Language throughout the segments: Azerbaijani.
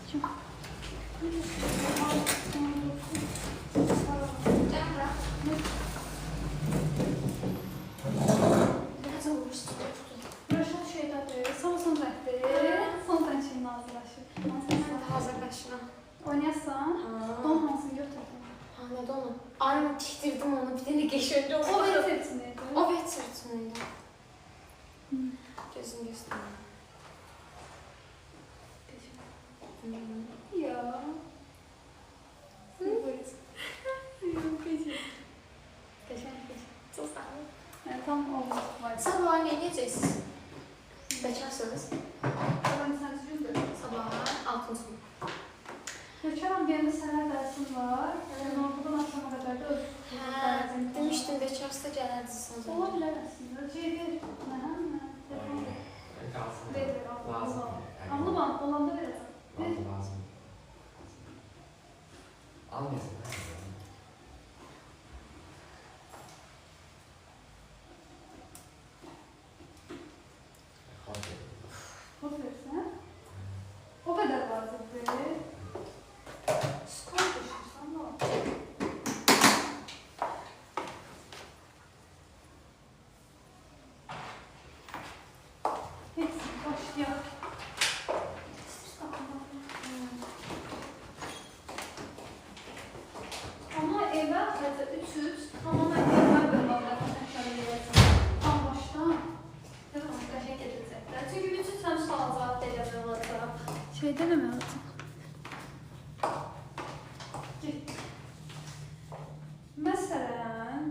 Kim? Gəlin bura. Necə olmuşdu? Röşad şeydədir, son son rəhberi, son tənçinin hazırlaşır. Mən də hazırlaşıram. Oynayasan, don hansını götürdün? Ha, nə donu? Ay, mən tikdirdim onu, bir dənə qəşəng oldu. O veterçin idi. O veterçin idi. Gözünü göstərmə. Ya. Qəşəng. Çox sağ olun. Yəni, tam olmuş var. Sabah nə edəcəksiniz? Bekarsınız. Sabah neçənci gündür? Sabah 6-cı gün. Bekaram deyəndə səhər dərsim var. Günortadan axşama qədər də öz Hə, demişdim bekarsa gələrdiniz son zaman. Ola bilər əslində. Şey ver, mənə, telefon ver. Kalsın. Ver, ver, Lazım. Ağlı bana, olanda verəcəm. Ver. Lazım, lazım. Almayasın. Kod versən. O qədər vacibdir. Skor düşürsən nə olur? Heç, başlayaq. Amma evə hətta 3-3 tamamilə evə bölmələrdən təkrar edəcəm. Tam başdan biraz qəşəng ediləcəklər. Çünki 3-3 həm sual cavab eləmək olacaq. Şeydə nəmək olacaq? Getdik. Məsələn,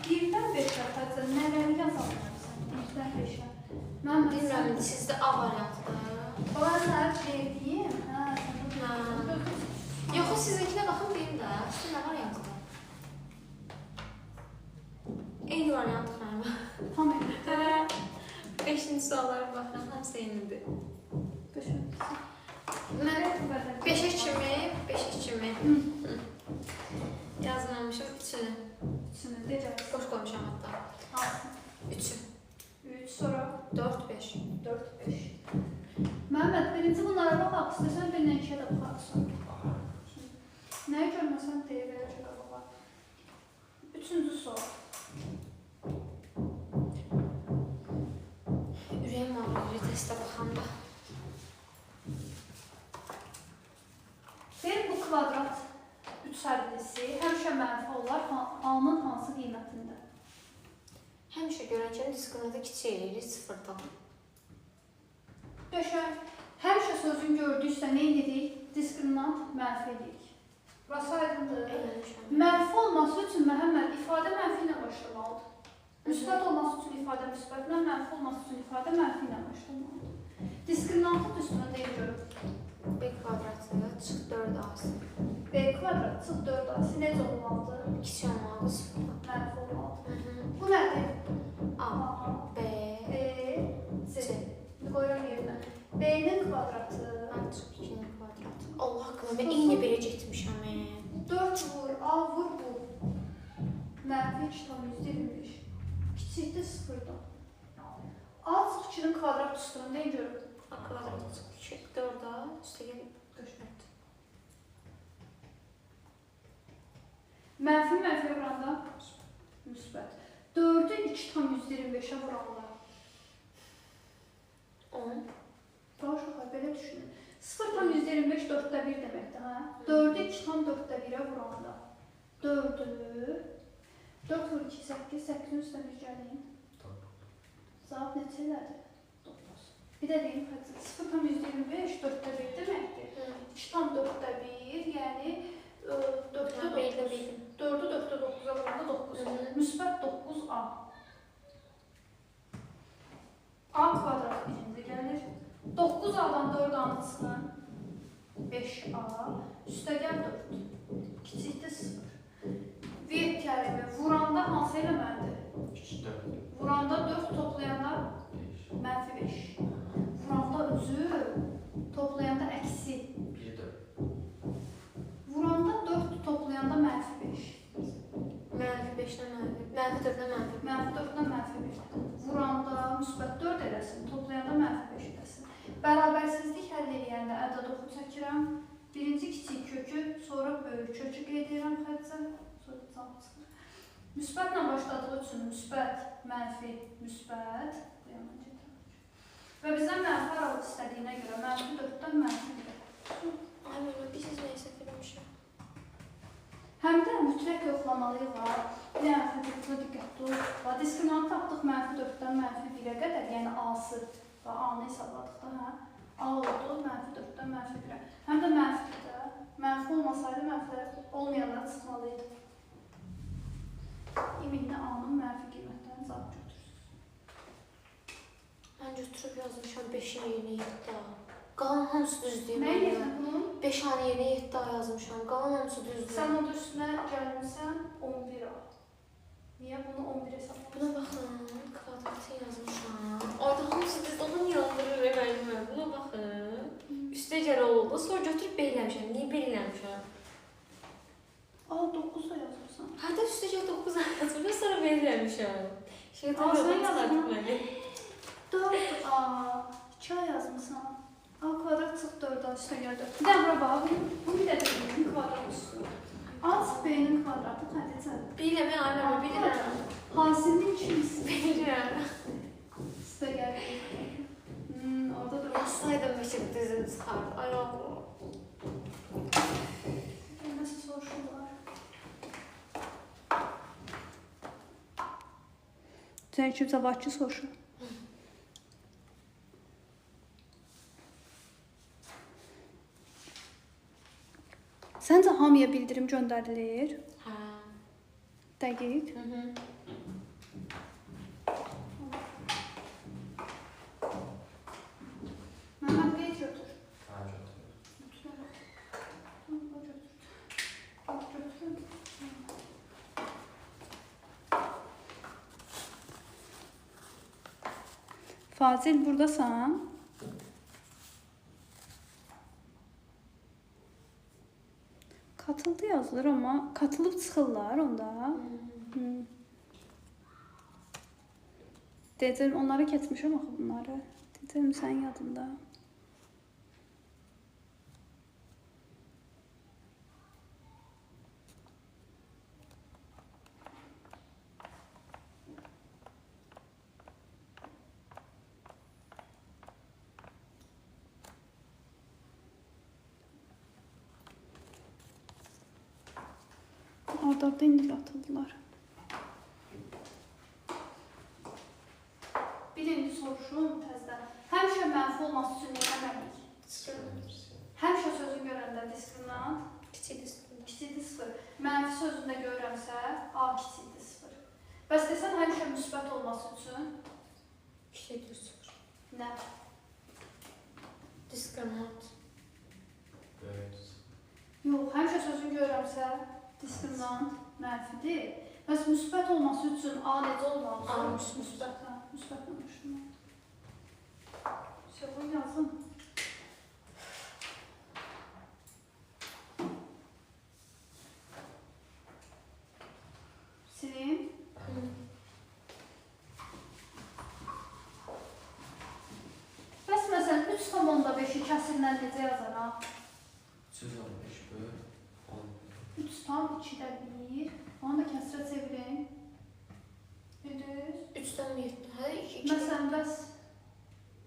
1-dən 5-ə hətta nələri yaza bilərsən? 1-dən 5-ə. Mən Bilmirəm, sizdə A variantıdır. O mən verdiyim, hə, sən Hə. Yox, sizinkinə baxın deyim də. Sizdə nə variantıdır? Eyni variant xanım. Tam eyni. Hə. 5-ci suallara baxıram, hamısı eynidir. Beşincisi. Mən 5-ə kimi yazmamışam 3-ünü. Üçünü necə? Boş qoymuşam hətta. Hansı? 3-ü. 3, sonra 4, 5. 4, 5. Məhəmməd, birinci bunlara baxaq, istəsən 1-lə 2-yə də baxaq sonra. Nəyi görməsən deyə verə görə baxaq. Üçüncü sual. Ürəyim ağrıyır testə baxanda. Bir bu kvadrat üçərlisi həmişə mənfi olar A-nın hansı qiymətində? Həmişə görən kimi diskriminatı kiçik eləyirik sıfırdan. Qəşəng. Həmişə sözün gördüksə nə edirik? Diskriminant mənfi edirik. Burası aydındır. Eləmişəm. Mənfi olması üçün Məhəmməd ifadə mənfi ilə başlamalıdır. Müsbət olması üçün ifadə müsbətlə, mənfi olması üçün ifadə mənfi ilə başlamalıdır. Diskriminantın üstünə deyin görüm. B kvadratı çıx 4AC. B kvadrat çıx 4AC necə olmalıdır? Kiçik olmalıdır sıfırdan. Mənfi olmalıdır. Bu nədir? A, B, B, C. C. Qoyuram yerinə. B-nin kvadratı A çıx 2-nin kvadratı. Allah haqqına mən eyni belə getmişəm. 4 vur, A vur bu. Mənfi 2,25. Kiçikdir sıfırdan. A çıx 2-nin kvadrat üstünü deyin görüm. A kvadratı çıx 2, 4A, üstəgəl 4. Mənfi mənfiyə vuranda müsbət. 4-ü 2,25-ə vuranda 10. Bax uşaqlar, belə düşünün. 0,25 4-də 1 deməkdir, hə? 4-ü 2,4-də 1-ə vuranda 4-ü 4 vur 2, 8, 8-in üstünə bir gəlin. Cavab neçə elədi? 9. Bir də deyim, 0,25 4-də 1 deməkdir. 2,4-də 1, yəni 4-də 9. 4-ü 4-də 9-a vuranda 9. Müsbət 9A. A kvadratı birinci gəlir. 9A-dan 4A-nı çıxın. 5A. Üstəgəl 4. Kiçikdir 0. V kəlimi vuranda hansı eləməlidir? 3, 4, Vuranda 4, toplayanda 5, mənfi 5. Vuranda özü, toplayanda əksi. 1, 4. Vuranda 4, toplayanda mənfi 5. Mənfi 5-dən mənfi, mənfi 4-dən mənfi. Mənfi 4-dən mənfi 5. Vuranda müsbət 4 eləsin, toplayanda mənfi 5 eləsin. Bərabərsizlik həll eləyəndə ədəd oxu çəkirəm. Birinci kiçik kökü, sonra böyük kökü qeyd edirəm xəttə. Sonra cavab çıxır. Müsbətlə başladığı üçün müsbət, mənfi, müsbət. Bu yana gedirəm. Və bizdən mənfi aralıq istədiyinə görə mənfi 4-dən mənfi 1-ə. Ay, mən bir siz nəyi səhv eləmişəm. Həm də mütləq yoxlamalıyıq var. Bir dənə xəttə diqqətli ol. Diskriminantı tapdıq mənfi 4-dən mənfi 1-ə qədər, yəni A-sı və A-nı hesabladıq da, hə? A oldu mənfi 4-dən mənfi 1-ə. Həm də mənfidir də. Mənfi olmasaydı mənfilər olmayanlara çıxmalı idi. İminli A-nın mənfi qiymətlərini cavab götürürsünüz. Mən götürüb yazmışam 5-in yerinə 7 A. Qalan hamısı düzdür. Nəyin yerinə bunun? 5 A-nın yerinə 7 A yazmışam. Qalan hamısı düzdür. Sən onun üstünə gəlmisən 11 A. Niyə bunu 11 hesablamışsan? Buna baxın, kvadratı yazmışam. Orada hamısı düzdür. Onu yandırır müəllimə. Buna baxın. Üstə gəl oldu. Sonra götürüb B eləmişəm. Niyə B eləmişəm? A, 9 da yazmışsan. Hətta üstə gəl 9 A yazmışam. Sonra B eləmişəm. Şeytan Aa, sən yoldan çıxartdı yazdın. məni. 4 A, 2 A yazmışsan. A kvadrat çıx 4 A üstə gəl 4. Bir də bura bax, bunu bir də B-nin kvadrat üstü. A çıx B-nin kvadratı Xədicə. Bilirəm, aynen, bilirəm. Hasilinin kimisi Bilirəm. üstə gəl. Orada da Yazsaydım bəlkə düzünü çıxardı. Ay Allah. Nasıl soruşurlar? Sən kimsə var ki, soruşur. Səncə hamıya bildirim göndərilir? Hə. Dəqiq. Hı -hı. Məhəmməd qeyd götür. Hə, götür. Götür. Götür. Götür. Fazil, buradasan? Katıldı yazılır amma katılıb çıxırlar onda. Dedim, onları keçmişəm axı bunları. Dedim, sən yadında. Arda-arda indi atıldılar. Birinci soruşum təzədən. Həmişə mənfi olması üçün nə etməliyik? Həmişə sözün görəndə diskriminant Kiçikdir sıfır. kiçikdir 0. Mənfi sözündə görürəmsə A kiçikdir 0. Bəs desən həmişə müsbət olması üçün Kiçikdir sıfır. nə? Diskriminant. Böyükdür. Yox, həmişə sözün görürəmsə diskriminant mənfidir. Bəs müsbət olması üçün A necə olmalıdır? A müsbət. Müsbət, hə, müsbətlə başlamalıdır. Bunu yazın. Silim. Bəs məsələn 3,5-i kəsirlə necə yazaram? 315 böl 10. 3,2-də 1. Onu da kəsirə çevirin. Bildiniz? 3-dən 7. Hə, 2. Məsələn, bəs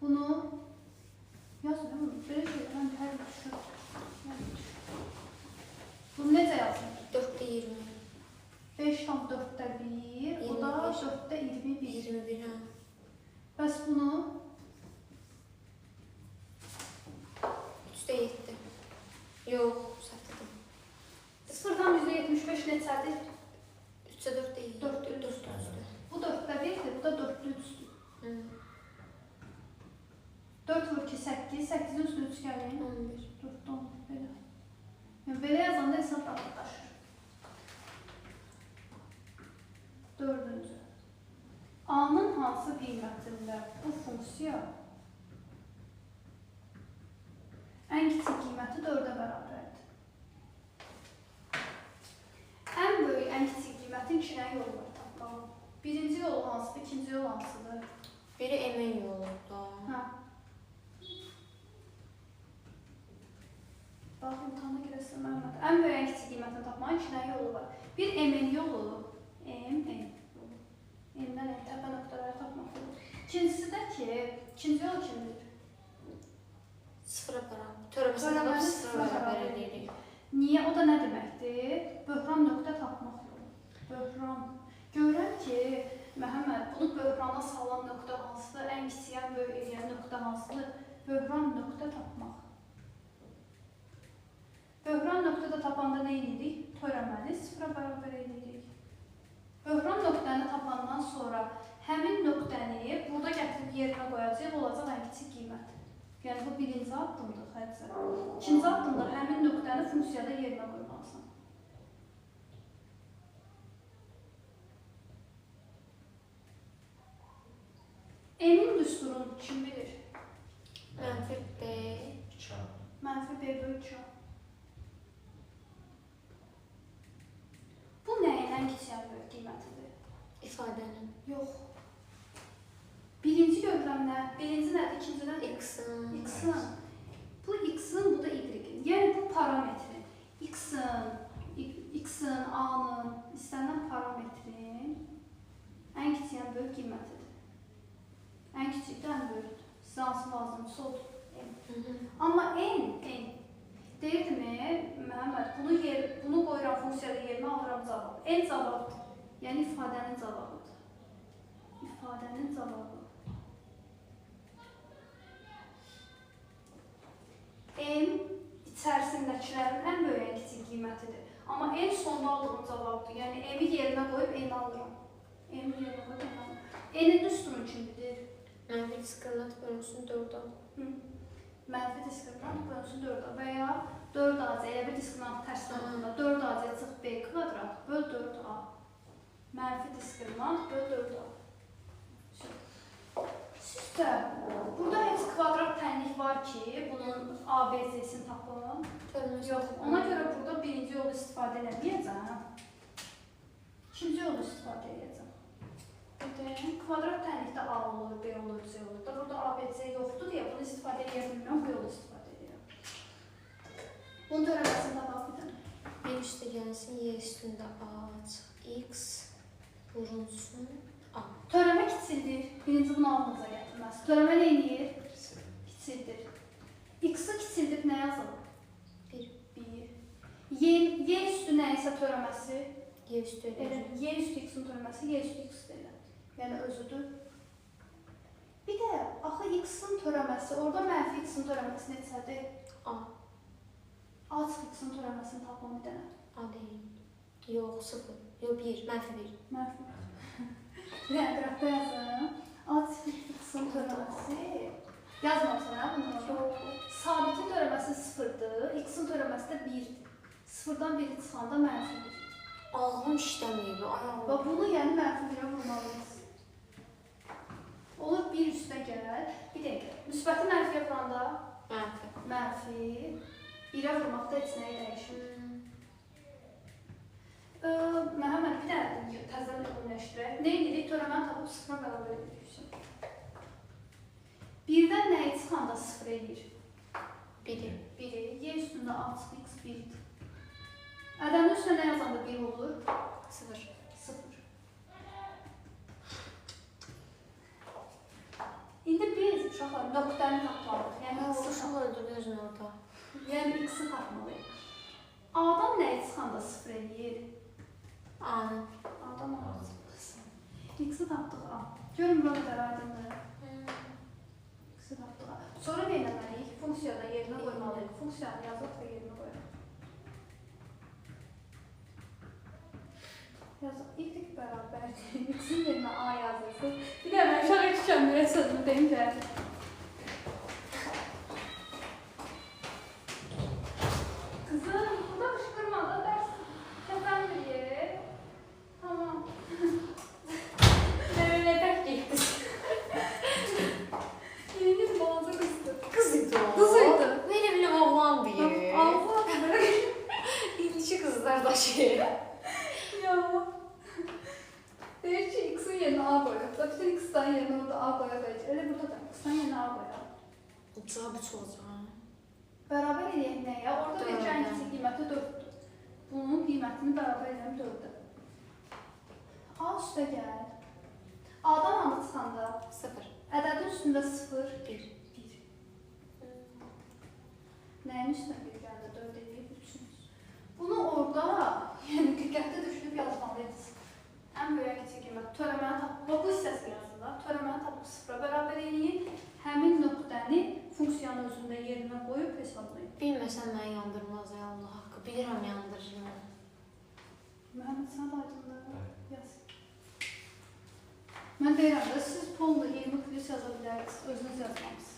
bunu yazın, bunu. Belə şey, mən hər düşür. Bunu necə yazın? 4-də 20. 5,4-də 1, o da 4-də 21. 21, hə. Bəs bunu 3-də 7. Yox, səhv dedim. 0,75 neçədir? 3-də 4 deyil. 4-də 3. 4-də 3-dür. Bu 4-də 1-dir, bu da 4-də 3-dür. 4 vur 2, 8, 8-in üstünə 3 gəlin. 11. 4-də 11, belə. Yəni, belə yazanda hesab rahatlaşır. Dördüncü. A-nın hansı qiymətində bu funksiya ən kiçik qiyməti 4-ə bərabərdir? Ən böyük, ən kiçik qiymətin iki dənə yolu var tapmağın. Birinci yolu hansıdır, ikinci yol hansıdır? Biri M-in yoludur. Hə. Bax, imtahana girəsən Məhəmməd. Ən böyük, ən kiçik qiymətini tapmanın 2 dənə yolu var. Bir M-in yolu, M, N yolu. M-dən N təpə nöqtələri tapmaq yolu. İkincisi də ki, ikinci yol kimdir? Sıfıra bərabər. Törəməsini tapıb sıfıra bərabər eləyirik. Niyə? O da nə deməkdir? Böhran nöqtə tapmaq yolu. Böhran. Görürəm ki, Məhəmməd, bunu böhrana salan nöqtə hansıdır? Ən kiçik, ən böyük eləyən nöqtə hansıdır? Böhran nöqtə tapmaq. Böhran nöqtə də tapanda nə edirik? Törəməni sıfıra bərabər edirik. Böhran nöqtəni tapandan sonra həmin nöqtəni burada gətirib yerinə qoyacaq, olacaq ən kiçik qiymət. Yəni bu birinci addımdır, xərcə. İkinci addımda həmin nöqtəni funksiyada yerinə qoymalısan. M-in düsturunu kim bilir? Mənfi B. 2A. Mənfi B bölü 2A. Bu nəyin ən kiçik, ən böyük qiymətidir? İfadənin. Yox. Birinci görürəm nə? Birinci nədir? İkinci nədir? X-in. X-in. Bu X-in, bu da Y-in. Yəni bu parametrin. X-in, X-in, A-nın, istənilən parametrin ən kiçik, ən böyük qiymətidir. Ən kiçik də ən böyükdür. Sizə hansı lazımdırsa odur. N. Amma N, N. Deyirdim, Məhəmməd, bunu qoyuram funksiyada yerinə alıram cavab. N cavabdır. Yəni ifadənin cavabıdır. İfadənin cavabı. M içərisindəkilərin ən böyük, ən kiçik qiymətidir. Amma N sonda aldığım cavabdır. Yəni M-i yerinə qoyub N alıram. M-i yerinə qoyub N alıram. N-in düsturunu kim bilir? Mənfi diskriminant bölünsün 4A. Mənfi diskriminant bölünsün 4A və ya 4AC, elə bir diskriminant tərsdən olduğunda 4AC çıx B kvadrat böl 4A. Mənfi diskriminant böl 4A. Sizdə burada heç kvadrat tənlik var ki, bunun A, B, C-sini tapın. Yox, ona görə burada birinci yolu istifadə eləməyəcəm. İkinci yolu istifadə edəcəm. Kvadrat tənlikdə A olur, B olur, C olur. Burada A, B, C yoxdur deyə bunu istifadə edə bilmirəm, bu yolu istifadə edirəm. Bunun törəməsini tapaq bir dənə. Bir üstə gəlsin, Y üstündə A, X vurulsun A. Törəmə kiçildir. Birinci bunu ağlınıza gətirməz. Törəmə nə eləyir? Kiçildir. X-i kiçildib nə yazalım? 1. 1. Y üstü nə isə törəməsi? Y üstü elə. Y üstü X-in törəməsi, Y üstü X elə. Yəni özüdür. Bir də axı X-in törəməsi, orada mənfi X-in törəməsi neçədir? A. A çıx X-in törəməsini tapın bir dənə. A deyil. Yox, 0. Yox, 1. Mənfi 1. Mənfi 1. Bir dənə qrafda yazın. A çıx X-in törəməsi. Yazmamsan hə bunu? Yox. Sabitin törəməsi 0-dır, X-in törəməsi də 1-dir. 0-dan 1-i çıxanda mənfi 1. Ağlım işləməyib. Və bunu yəni mənfi 1-ə vurmalıyız. Olur 1 üstə gəl. Bir dəqiqə. Müsbəti mənfiyə vuranda? Mənfi. Mənfi. 1-ə vurmaqda heç nəyi dəyişmir. Məhəmməd, bir dənə təzədən ümumiləşdirək. Nə edirik? Törəməni tapıb 0-a bərabər edirik. 1-dən nəyi çıxanda 0 eləyir? 1-i. 1-i. Y üstündə A çıx X 1-dir. Ədəmin üstünə nə yazanda 1 olur? 0. 0. İndi biz uşaqlar nöqtəni tapmalıyıq. Yəni X-i uşaqlar öldürür orada. Yəni X-i tapmalıyıq. A-dan nəyi çıxanda 0 eləyir? A-nı. A-dan A çıxsın. X-i tapdıq A. Görün bura qədər aydındır. X-i tapdıq A. Sonra nə etməliyik? Funksiyada yerinə qoymalıyıq. Funksiyanı yazaq və yerinə qoyaq. Yazaq. Y bərabərdir. X-in yerinə A yazılsın. Bir də mən uşaq heç kəmlərə sözümü deyim də. Kızım, burada qışqırma da dərs kəsənmir. Tamam. Mən elə bərk getdim. Yeni balaca qızdı. Qız idi o. Qız idi. Mən elə biləm oğlan deyir. Allah. İndiki qızlar da şey. Ya. Deyir ki, X-in yerinə A qoyaq. Bütün X-dən yerinə orada A qoyaq. Elə burada da X-dən yerinə A qoyaq. Cavab üç olacaq. Bərabər eləyək nəyə? Orada Dörd. qiymətini bərabər edirəm 4-ə. A üstə gəl. A-dan A çıxanda 0. Ədədin üstündə 0, 1. 1. Nəyin üstünə 1 gələndə 4 eləyib 3-ün. Bunu orada, yəni diqqətli düşünüb yazmalıydınız. Ən böyük kiçik qiymət törəməni tapıb, bu hissəsini yazın da, törəməni tapıb 0-a bərabər eləyin. Həmin nöqtəni funksiyanın özündə yerinə qoyub hesablayın. Bilməsəm məni yandırmaz ya Allah haqqı. Bilirəm yandırır məni. Məhəmməd, sən də aydındır. Yaz. Mən deyirəm də, siz polda 20 plus yaza bilərsiniz, özünüz yazmamısınız.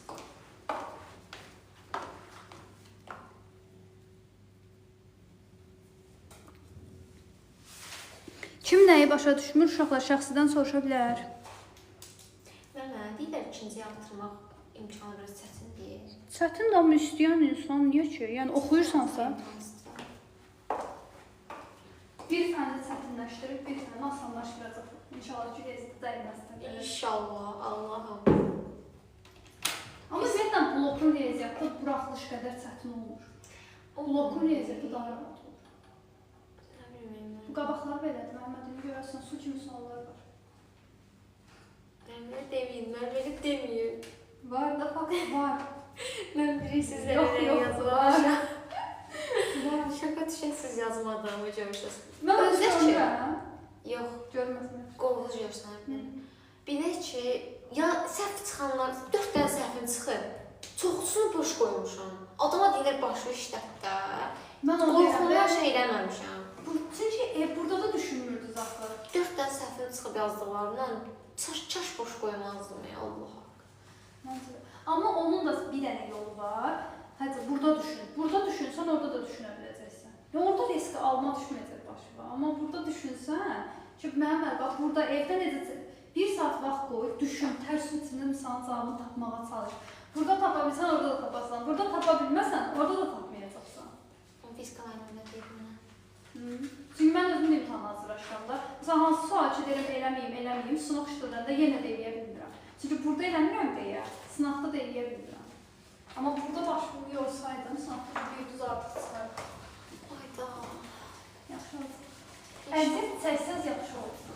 Kim nəyi başa düşmür, uşaqlar şəxsidən soruşa bilər. Mənə deyirlər, ikinciyə artırmaq imkanı biraz çətindir. Çətindir, amma istəyən insan niyə ki? Yəni, oxuyursansa, bir fənni çətinləşdirib, bir fənni asanlaşdıracaq. İnşallah ki, riyaziyyatda dəyməzsən. İnşallah, Allahım. Amma ümumiyyətlə, blokun riyaziyyatda buraxılış qədər çətin olmur. Blokun riyaziyyatı daha rahat olur. Nə bilməyim Bu qabaqlar belədir, Məhəmməd, indi görərsən, su kimi suallar var. Mən belə deməyin, mən belə deməyim. Var da, fakt var. Mən bilirsiniz, Yox, elə yox, yazılamışam. Var. Şaka düşəsiz yazmadığımı görürsünüz. Mən özü Özü ki- görmürəm. Yox, Görməsəm. qovuz görsən. Bilək ki, ya səhv çıxanlar, 4 dənə səhvim çıxıb. Çoxusunu boş qoymuşam. Adama deyirlər başı işlət də. Mən onu Qorxumdan deyirəm. şey eləməmişəm. Çünki burada da düşünmürdünüz axı. 4 dənə səhvim çıxıb yazdıqlarımdan çaş boş qoymazdım ya Allah haqqı. Məncə. Amma onun da bir dənə yolu var. Hətta burada düşün. Burada düşünsən, orada da düşünə biləcəksən. Ya orada riski alma düşməyəcək başına. Amma burada düşünsən ki, mənim əl, bax burada evdə necə bir saat vaxt qoy, düşün, tərs içində misalın cavabını tapmağa çalış. Burada tapa bilsən, orada da tapasan. Burada tapa bilməsən, orada da tapmayacaqsan. O fizika müəllimə deyir mənə. Çünki mən özüm də imtahana hazırlaşıram da. Məsələn, hansı sual ki, deyirəm, eləməyim, eləməyim, sınaq işlədəndə yenə də eləyə bilmirəm. Çünki burada eləmirəm deyə, sınaqda da eləyə bilmirəm. Amma burada başımı yorsaydım, sınaqda bir düz artıq çıxardım. Ayda. Yaxşı oldu. Əziyyət çəksəz yaxşı oldu.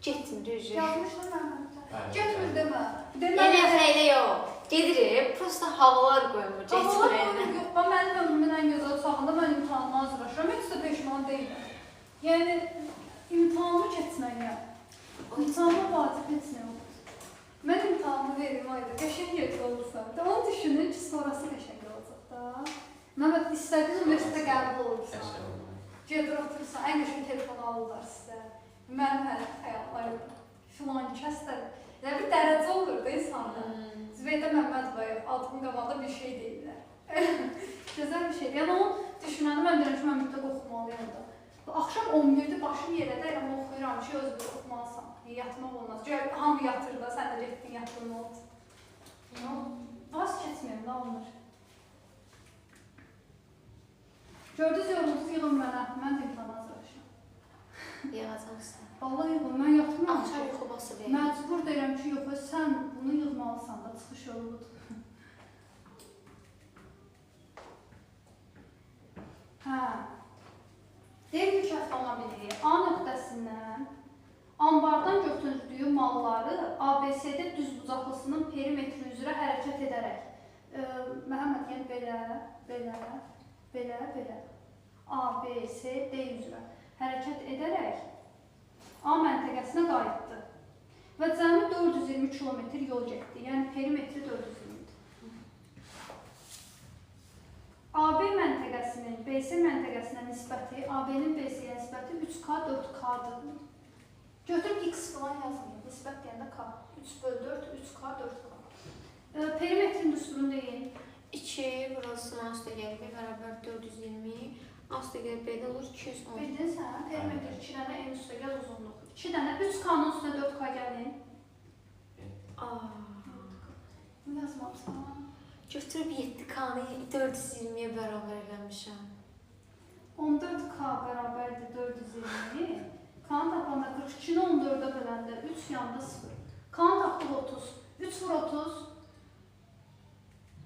Getmir düzü. Yazmışlar Məhəmmədə. Bəli, Getmir bəli. demə. Demə. Elə xeyli yox. Gedirik, prosta havalar qoymur. Havalar Getmir. qoymur, yox. Bax, mənim ömrümün ən gözəl çağında mən imtahanıma hazırlaşıram. Heç də peşman deyiləm. Yəni, imtahanımı keçməliyəm. İmtahana vacib heç nə yoxdur. Mən imtahanımı verim, ayda, qəşəng yerdə olursa. Onu düşünün ki, sonrası qəşəng olacaq da. Məhəmməd, istədiyin universitetə qəbul olursan. Qəşəng olmalı. Gedir oturursan, ən qəşəng telefonu alırlar sizə. Mənim hələ xəyallarım filan kəs də elə bir dərəcə olur da insanda. Zübeydə Məmmədova adımın qabağında bir şey deyirlər. Gözəl bir şeydir. Yəni onu düşünəndə mən deyirəm ki, mən mütləq oxumalıyam da. Axşam 11-də başım yerə dəyirəm, oxuyuram ki, öz bir oxumalısan. Yatmaq olmaz. Çünki hamı yatır da, sən də getdin, yatdın, nə oldu? Vaz keçməyəm, nə olmur. Gördünüz, yoruldunuz, yığın mənə. Mən də imtahana hazırlaşıram. Yığacam sizə. Vallahi yığın, mən yatmıram. Açar yuxu basıb verir. Məcbur deyirəm ki, yox, sən bunu yığmalısan da, çıxış yolu budur. Hə. Deyir ki, avtomobili A nöqtəsindən anbardan götürdüyü malları ABCD düzbucaqlısının perimetri üzrə hərəkət edərək. Məhəmməd, yəni belə, belə, belə, belə. A, B, C, D üzrə hərəkət edərək A məntəqəsinə qayıtdı və cəmi 420 kilometr yol getdi. Yəni perimetri 420-dir. AB məntəqəsinin BC məntəqəsinə nisbəti, AB-nin BC-yə nisbəti 3K 4K-dır. Götürüb X falan yazmayın. Nisbət deyəndə K. 3 böl 4, 3K 4K. Perimetrin düsturunu deyin. 2, burası A üstə gəlib B bərabər 420, A üstə gəlib B-də olur 210. Bildin sən, perimetr 2 dənə en üstə gəl uzunluq. 2 dənə 3K-nın üstünə 4K gəlin. Bunu yazmamısan. Götürüb 7K-nı 420-yə bərabər eləmişəm. 14K bərabərdir 420. K-nı tapanda 42-ni 14-ə böləndə 3 yanda 0. K-nı tapdıq 30. 3 vur 30.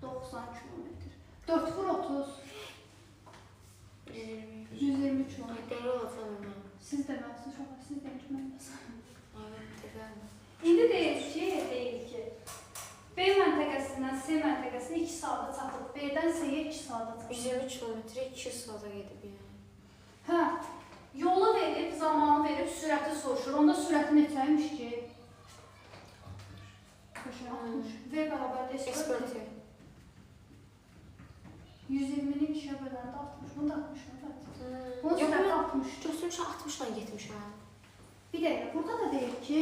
90 kilometr. 4 vur 30. Siz deməlisiniz, uşaqlar, siz deyin ki, mən yazım. Evet, İndi deyir ki, B məntəqəsindən C məntəqəsinə 2 saata çatıb. B-dən C-yə 2 saata çatıb. 120 kilometrə 2 saata gedib yəni. Hə, yolu verib, zamanı verib, sürəti soruşur. Onda sürəti neçəymiş ki? 60. 60. V bərabərdir S S bölü bölü T. T. 120-ni 2-yə böləndə 60. Bunu da 60 nə? Bunun Yox, sürəti mən 60. götürmüşəm 60-la getmişəm. Bir dəqiqə, burada da deyir ki,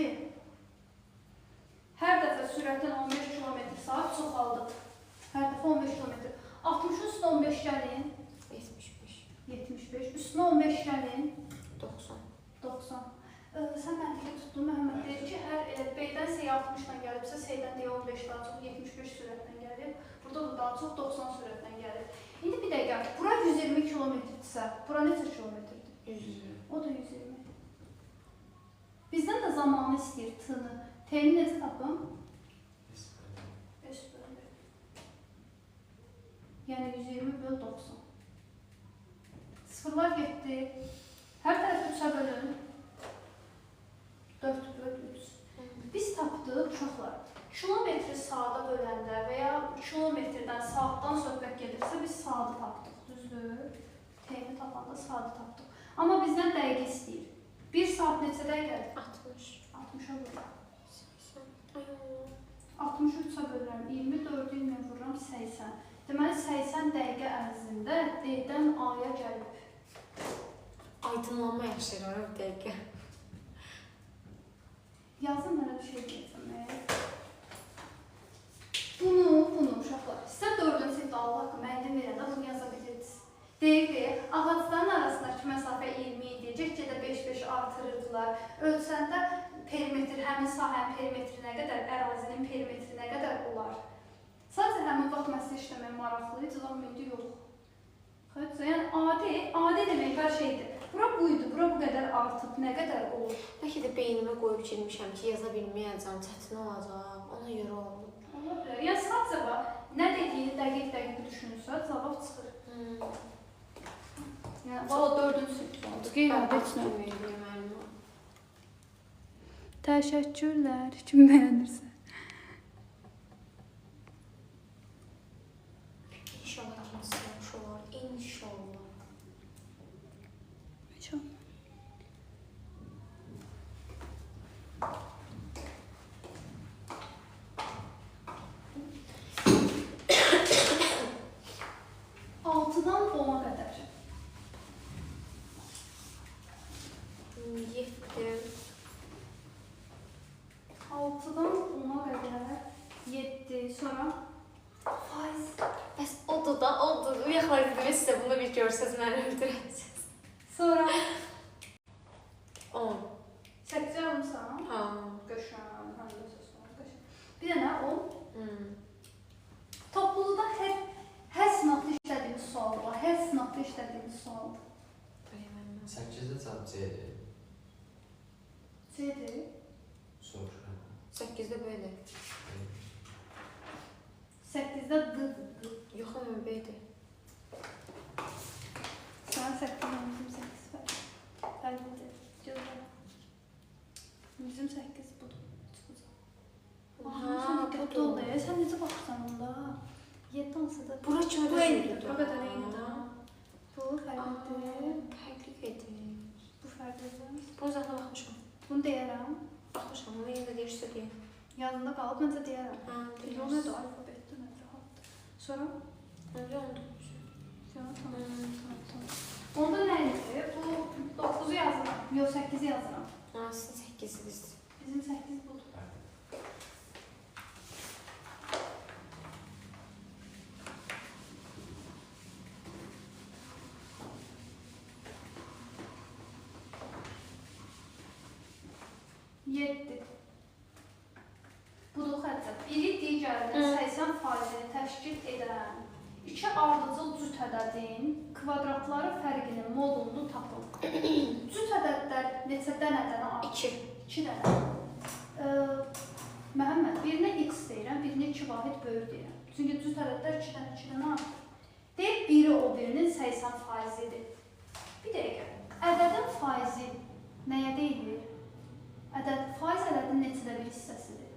hər dəfə sürətin 15 km saat çoxaldıb. Hər dəfə 15 km. 60-ın üstünə 15 gəlin, 75, 75. Üstünə 15 gəlin, 90. 90. Sən məntiqi tutdun, Məhəmməd deyir ki, hər elə B-dən C-yə 60-la gəlibsə, C-dən D-yə 15 daha çox 75 sürətlə gəlib. Burada da daha çox 90 sürətlə gəlib. İndi bir dəqiqə, bura 120 kilometrdirsə, bura neçə kilometrdir? 120. O da 120. Bizdən də zamanı istəyir T-ni. T-ni necə tapım? S bölü. S bölü. Yəni 120 böl 90. Sıfırlar getdi. Hər tərəfi 3-ə bölün. 4 böl 3. Biz tapdıq uşaqlar. Kilometri saata böləndə və ya kilometrdən saatdan söhbət gedirsə biz saatı tapdıq, düzdür? T-ni tapanda saatı tapdıq. Amma bizdən dəqiqə istəyir. 1 saat neçə dəqiqədir? 60. 60-a bölürəm. 80. Ay Allah. 63-ə bölürəm, 24-ü ilə vururam 80. Deməli 80 dəqiqə ərzində D-dən A-ya gəlib. Aydınlanma yaşayıram bir dəqiqə. Yazın mənə bir şey deyəcəm. Bunu uşaqlar, sizə 4-cü sinifdə Allah haqqı müəllim verəndə bunu yaza bilirdiniz. Deyirdi, ağacların arasındakı məsafə 20 idi, get-gedə 5-5 artırırdılar. Ölçəndə perimetr, həmin sahənin perimetri nə qədər, ərazinin perimetri nə qədər olar. Sadəcə həmin vaxt məsələ işləmək maraqlı idi, amma indi yox. Xeyr, yəni adi demək hər şeydir. Bura bu idi, bura bu qədər artıb, nə qədər olur? Bəlkə də beynimə qoyub girmişəm ki, yaza bilməyəcəm, çətin olacaq, ona görə oldu. Ola bilər. Yəni sadəcə bax, nə dediyini dəqiq-dəqiq düşünsə, cavab çıxır. Yəni valla 4-cü sinif oldu. Qeyri-adi heç nə. Təşəkkürlər, kim bəyənirsə. İnşallah ikincisi yaxşı olar. İnşallah. İnşallah. Altıdan 10-a qədər. 7. 6-dan 10-a qədər 7, sonra faiz. Bəs odur da, odur. Uyaqlar dedim sizə bunu bir görsəz məni öldürəsiniz. Sonra 10. 8-ə almısan? Ha. Qəşəng, həm də son, qəşəng. Bir dənə 10. Topluluqda hər sınaqda işlədiyimiz sualdır. Bax, hər sınaqda işlədiyimiz sualdır. 8-də cavab C-dir. C-dir. Soruşuram. 8-də B-dir. 8-də D-dir. D. Yox, amma B-dir. Sən 8 bizim 8 var. Fərqlidir. Gözəl. Bizim 8 budur. Çıxacaq. Ha, Sən diqqətli budur. ol. Sən necə baxırsan onda? 7 hansıdır? Bura kimi Bu eynidir. düzüldü. Bura qədər eynidir. Bu fərqlidir. Fərqli gedir. Bu fərqlidir. Bunun zaten baxmışam. Bunu deyərəm. Baxmışam, amma yenə də deyirsə deyim. Yadında qalıb, məncə deyərəm. Ha, Yox, nədir alfabetdir, nədir rahatdır. Sonra? Öncə 19. Sonra, tamam, tamam, tamam. Onda nə idi? Bu 9-u yazıram. Yox, 8-i yazıram. Ha, sizin 8-iniz. Bizim 8 budur. Yeddi. Budur xəttə. Biri digərinin 80%-ni təşkil edən iki ardıcıl cüt ədədin kvadratları fərqinin modulunu tapın. Cüt ədədlər neçə dənə-dənə artır? 2. 2 dənə. Məhəmməd, birinə x deyirəm, birinə 2 vahid böyük deyirəm. Çünki cüt ədədlər 2 dənə, 2 dənə artır. Deyir, biri o birinin 80%-idir. Bir dəqiqə. Ədədin faizi Nəyə deyilir? Ədəd, faiz ədədin neçədə bir hissəsidir?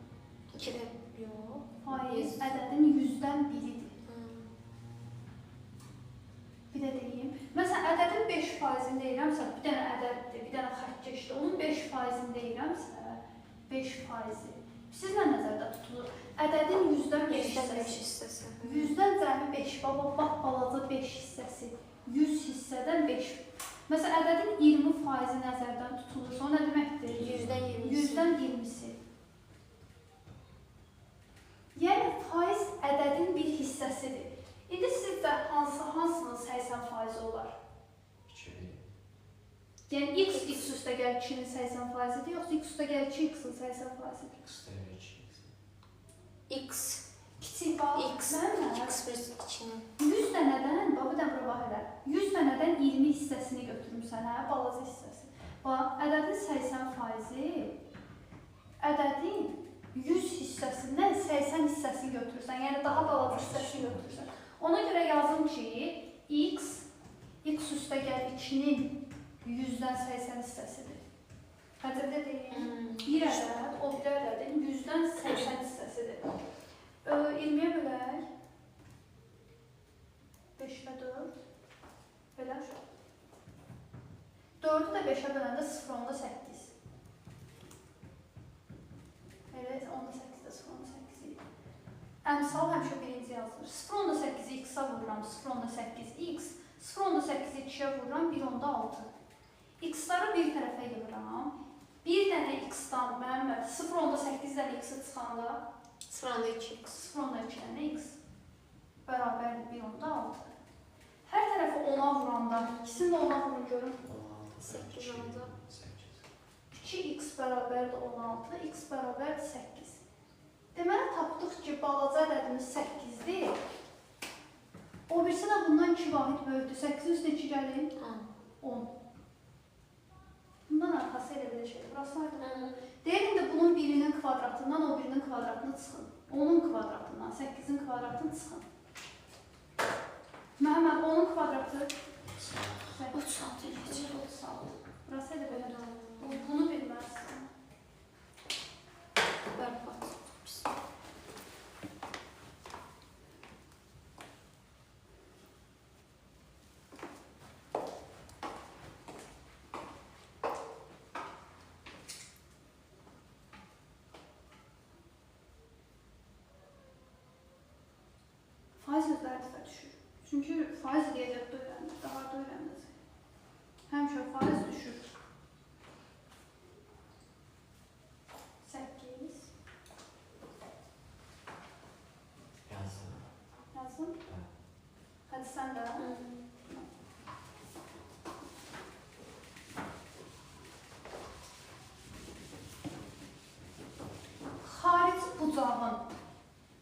2-də yox. Faiz ədədin 100-dən biridir. Bir də deyim. Məsələn, ədədin 5%-ni deyirəmsə, bir dənə ədəddir, bir dənə xətt keçdi. Onun 5%-ni deyirəmsə, 5%-i. Siz nə nəzərdə tutulur? Ədədin 100-dən 5 hissəsi. 100-dən cəmi 5, baba, bax balaca 5 hissəsi. 100 hissədən 5. Məsələn, ədədin 20%-i nəzərdən tutulursa, o nə deməkdir? 100-dən 20-si. 100-dən 20-si. Yəni, faiz ədədin bir hissəsidir. İndi sizcə hansının 80% olar? 2. Yəni, x, x üstə gəl 2-nin 80%-dir, yoxsa x üstə gəl 2x-in 80%-dir? X üstə 2x. X. Kiçik bax, X. Məmmə. X plus 2-nin. 100 dənədən, bax bu dənə bura bax elə, 100 dənədən 20 hissəsini götürmüsən, hə, balaca hissəsi. Bax, ədədin 80%-i, ədədin 100 hissəsindən 80 hissəsini götürürsən, yəni daha balaca hissəsini götürürsən. Ona görə yazım ki, x, x üstə gəl 2-nin 100-dən 80 hissəsidir. Xəcəbdə deyim, bir ədəd, o bir ədədin 100-dən 80 hissəsidir. 20-yə bölək, 5-ə 4, bölər. 4-ü də 5-ə böləndə 0,8. Elə 0,8-də 0,8 idi. Əmsal həmişə birinci yazılır. 0,8-i x-a vururam, 0,8 x, 0,8-i 2-yə vururam, 1,6. X-ları bir tərəfə yığıram. Bir dənə x-dan mənim 0,8 dənə x-i çıxanda 0,2 x. 0,2 dənə x bərabərdir 1,6. Hər tərəfi 10-a vuranda, ikisini də 10-a vurun görüm. 16. 8 oldu. 8. 2x bərabərdir 16, x bərabərdir 8. Deməli, tapdıq ki, balaca ədədimiz 8-dir. O birisi də bundan 2 vahid böyükdür. 8-in üstünə 2 gəlir, 10. Bundan arxası elə belə şeydir. Burası aydın. Deyək indi bunun birinin kvadratından o birinin kvadratını çıxın. 10-un kvadratından 8-in kvadratını çıxın. Məhəmməd, 10-un kvadratı 36 eləyəcək. 36. Burası elə belə. Bunu bilməzsən. Bərbad. Pis. Faiz sözləri dəfə düşür. Çünki faiz riyaziyyatda öyrəndir, daha da öyrənəcək. Həmişə faiz düşür. 8. Yazdım. Yazdım. Hə. Hadi sən də. Xarici bucağın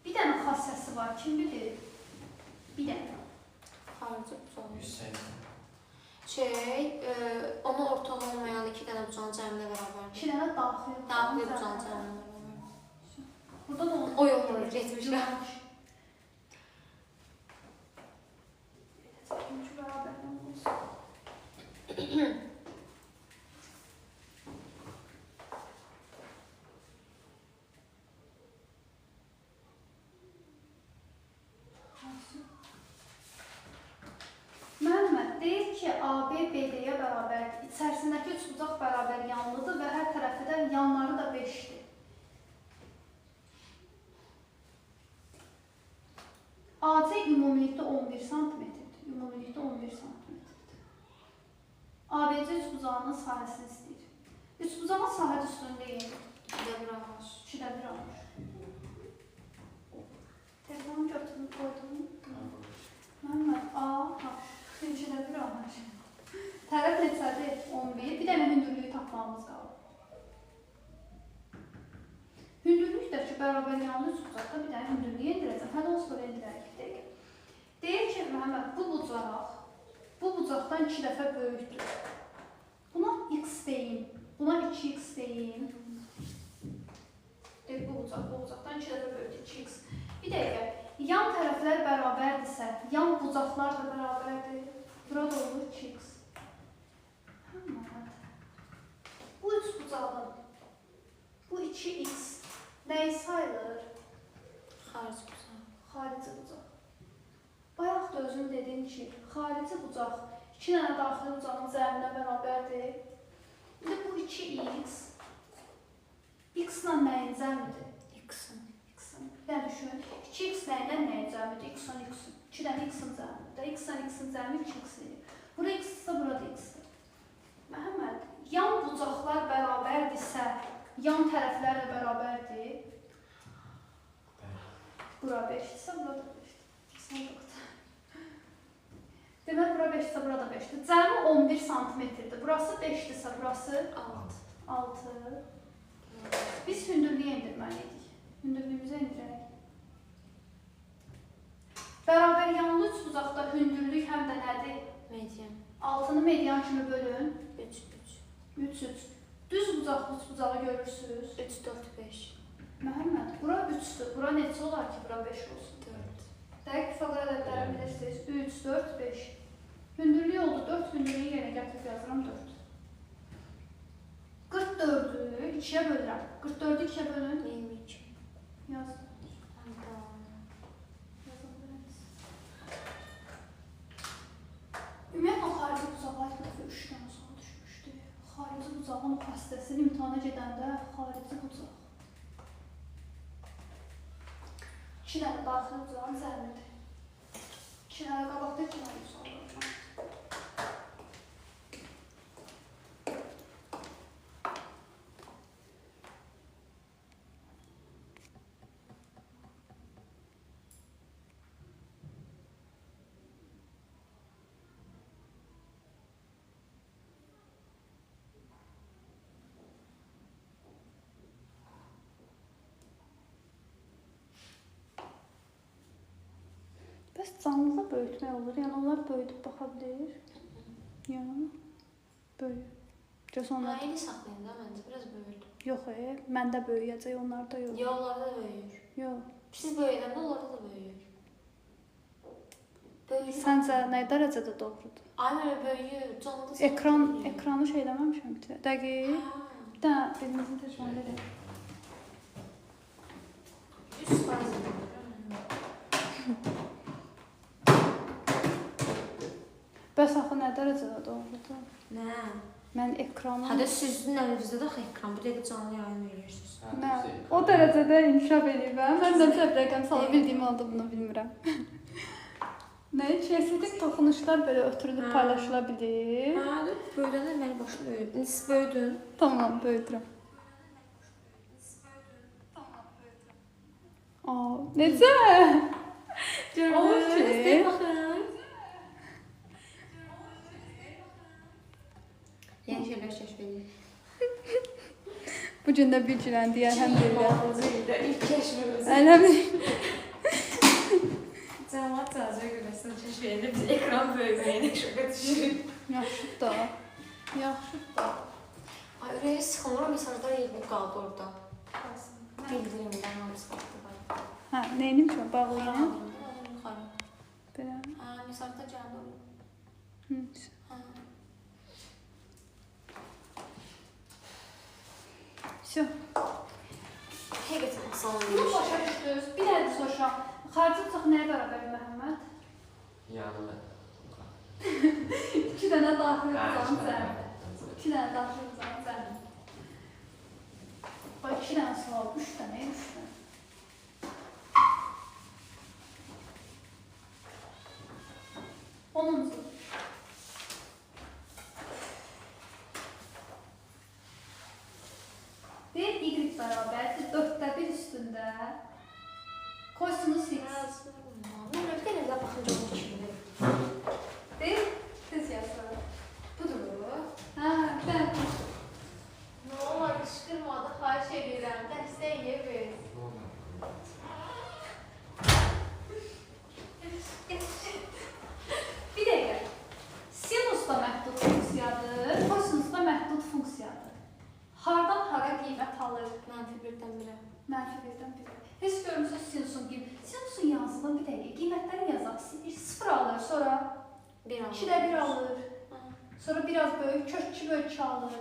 bir dənə xassəsi var. Kim bilir? Bir dənə. Xarici bucağın. 180. Ona ortaq olmayan 2 dənə bucağın cəminə bərabərdir. 2 dənə daxili Daxili bucağın bucağın cəminə. cəminə bərabərdir. Burada da onu O yoxdur, getmişlər. Belə çəkim ki, bərabərlik olsun. Məhəmməd deyir ki, AB BD-yə bərabərdir. İçərisindəki üçbucaq bərabər yanlıdır və hər tərəfi də yanları da 5-dir. AC ümumilikdə 11 santimetrdir. Ümumilikdə 11 santimetrdir. ABC üçbucağının sahəsini istəyir. Üçbucağın sahə üstündə deyil. 2-də 1 ağac. 2-də 1 ağac. Telefonu götürdüm, qoydum. Məhəmməd, A, H. 2-də 1 ağac. Tərəf neçədir? 11. Bir dənə hündürlüyü tapmamız qalır. Hündürlük də ki, bərabər yanlı üçbucaqda bir dənə hündürlüyü endirəcəm. Hələ onsuz da endirərik. Bir dəqiqə. Deyir ki, Məhəmməd, bu bucaq, bu bucaqdan 2 dəfə böyükdür. Buna x deyin, buna 2x deyin. Deyir, bu bucaq, bu bucaqdan 2 dəfə böyükdür, 2x. Bir dəqiqə, yan tərəflər bərabərdirsə, yan bucaqlar da bərabərdir. Burada olur 2x. Məhəmməd, bucağın bu 2x nəyi sayılır? Xarici bucaq. Xarici bucaq. Bayaq da özün dedin ki, xarici bucaq 2 dənə daxili bucağın cəminə bərabərdir. İndi bu 2x x-la nəyin cəmidir? X-in. X-in. Bir dənə düşün. 2x nəylə nəyin cəmidir? X-in, x-in. 2 dənə x-in cəmidir. X-la x-in cəmi 2x edir. Bura x-dirsə, burada x-dir. Məhəmməd, yan bucaqlar bərabərdirsə, yan tərəflər də bərabərdir. Bura 5-dirsə, burada 5-dir. Demək, bura 5-dirsə, burada 5-dir. Cəmi 11 santimetrdir. Burası 5-dirsə, burası 6. 6. Biz hündürlüyə endirməliydik. Hündürlüyümüzə endirək. Bərabər yanlı üç bucaqda hündürlük həm də nədir? Median. 6-nı median kimi bölün. 3, 3. 3, 3. Düz bucaqlı üç bucağı görürsünüz. 3, 4, 5. Məhəmməd, bura 3-dür. Bura neçə olar ki, bura 5 olsun? 4. Dəqiq Pifaqor ədədlərini bilirsiniz. 3, 4, 5. Hündürlük oldu 4, hündürlüyü yerinə gətirib yazıram 4. 44-ü 2-yə bölürəm. 44-ü 2-yə bölün. 22. Yaz. Hayda. Yaza biləriz. Ümumiyyətlə, xarici bucağa bir dəfə 3 dənə sual düşmüşdü. Xarici bucağın xassəsini imtahana gedəndə xarici bucaq. 2 dənə daxili bucağın cəmidir. 2 dənə qabaqda 2 dənə sual var. Bəs canlıda böyütmək olur. Yəni onlar böyüdüb baxa bilir. Yəni böyüyür. Görsə onlar. Eyni saxlayın da məncə biraz böyüdü. Yox, məndə böyüyəcək, onlarda yox. Yox, onlarda da böyüyür. Yox. Siz böyüyəndə onlarda da böyüyür. Böyüyür. Səncə nə dərəcədə doğrudur? Ay mənə böyüyür. Canlıda Ekran ekranı şey eləməmişəm ki. Dəqiq. Bir dənə birinizin telefonu verin. 100%. Bəs axı nə dərəcədə doğrudur? Nə? Mən ekranı... Hədə sizin əlinizdə də axı ekran. Bu dəqiqə canlı yayım eləyirsiniz. Nə? O dərəcədə inkişaf eləyib. Mən də səhv rəqəm sala bildiyim halda bunu bilmirəm. Nə? Estetik toxunuşlar belə ötürülüb paylaşıla bilir. Hə, böyüdəndə məni başım böyüdü. İndi siz böyüdün. Tamam, böyüdürəm. Aa, necə? Olur ki. Baxın. Yeni şeylər kəşf edirik. Bu gün də bir günəndik, əlhəmdülillah. 2026-cı ildə ilk kəşfimiz. Əlhəmdülillah. Cəmaət cazibə qüvvəsini kəşf edib biz ekran böyüməyinə şoka düşürük. Yaxşıdır da. Yaxşıdır da. Ay, ürəyi sıxılır, o mesajlar yığılıb qaldı orada. Bildirimdən hamısı qaldı. Hə, neynim ki, bağlayım. Yuxarı. Belə. Hə, mesajda gəldi o. Hı. Hə. Vəsə. Həqiqətən asan Bunu olmuş. başa düşdünüz. Bir dənə də soruşuram. Xarici bucaq nəyə bərabər Məhəmməd? Yanlı. 2 dənə daxili bucağın cəmi. 2 dənə daxili bucağın cəmi. Bax, 2 dənə sual, 3 dənə, 3 dənə. Onuncu. Bir y bərabərdir 4-də 1 üstündə kosinus x. Mən bir dənə də baxınca onun kimdir. Bir, tez yazsana. Budur. Hə, bir dənə. Nə olar, qışqırmadı, xahiş edirəm, dəstək yeyib. Bir dəqiqə. Sinus da məhdud funksiyadır, kosinus da məhdud funksiyadır. Hardan hara qiymət alır? Mənfi 1-dən 1-ə. Mənfi 1-dən 1-ə. Heç görmüsünüz sinusun qiymət. Sinusun yazılan bir dəqiqə qiymətləri yazaq. 0 alır, sonra 1 alır. 2-də 1 alır. Sonra biraz böyük, kök 2 bölü 2 alır.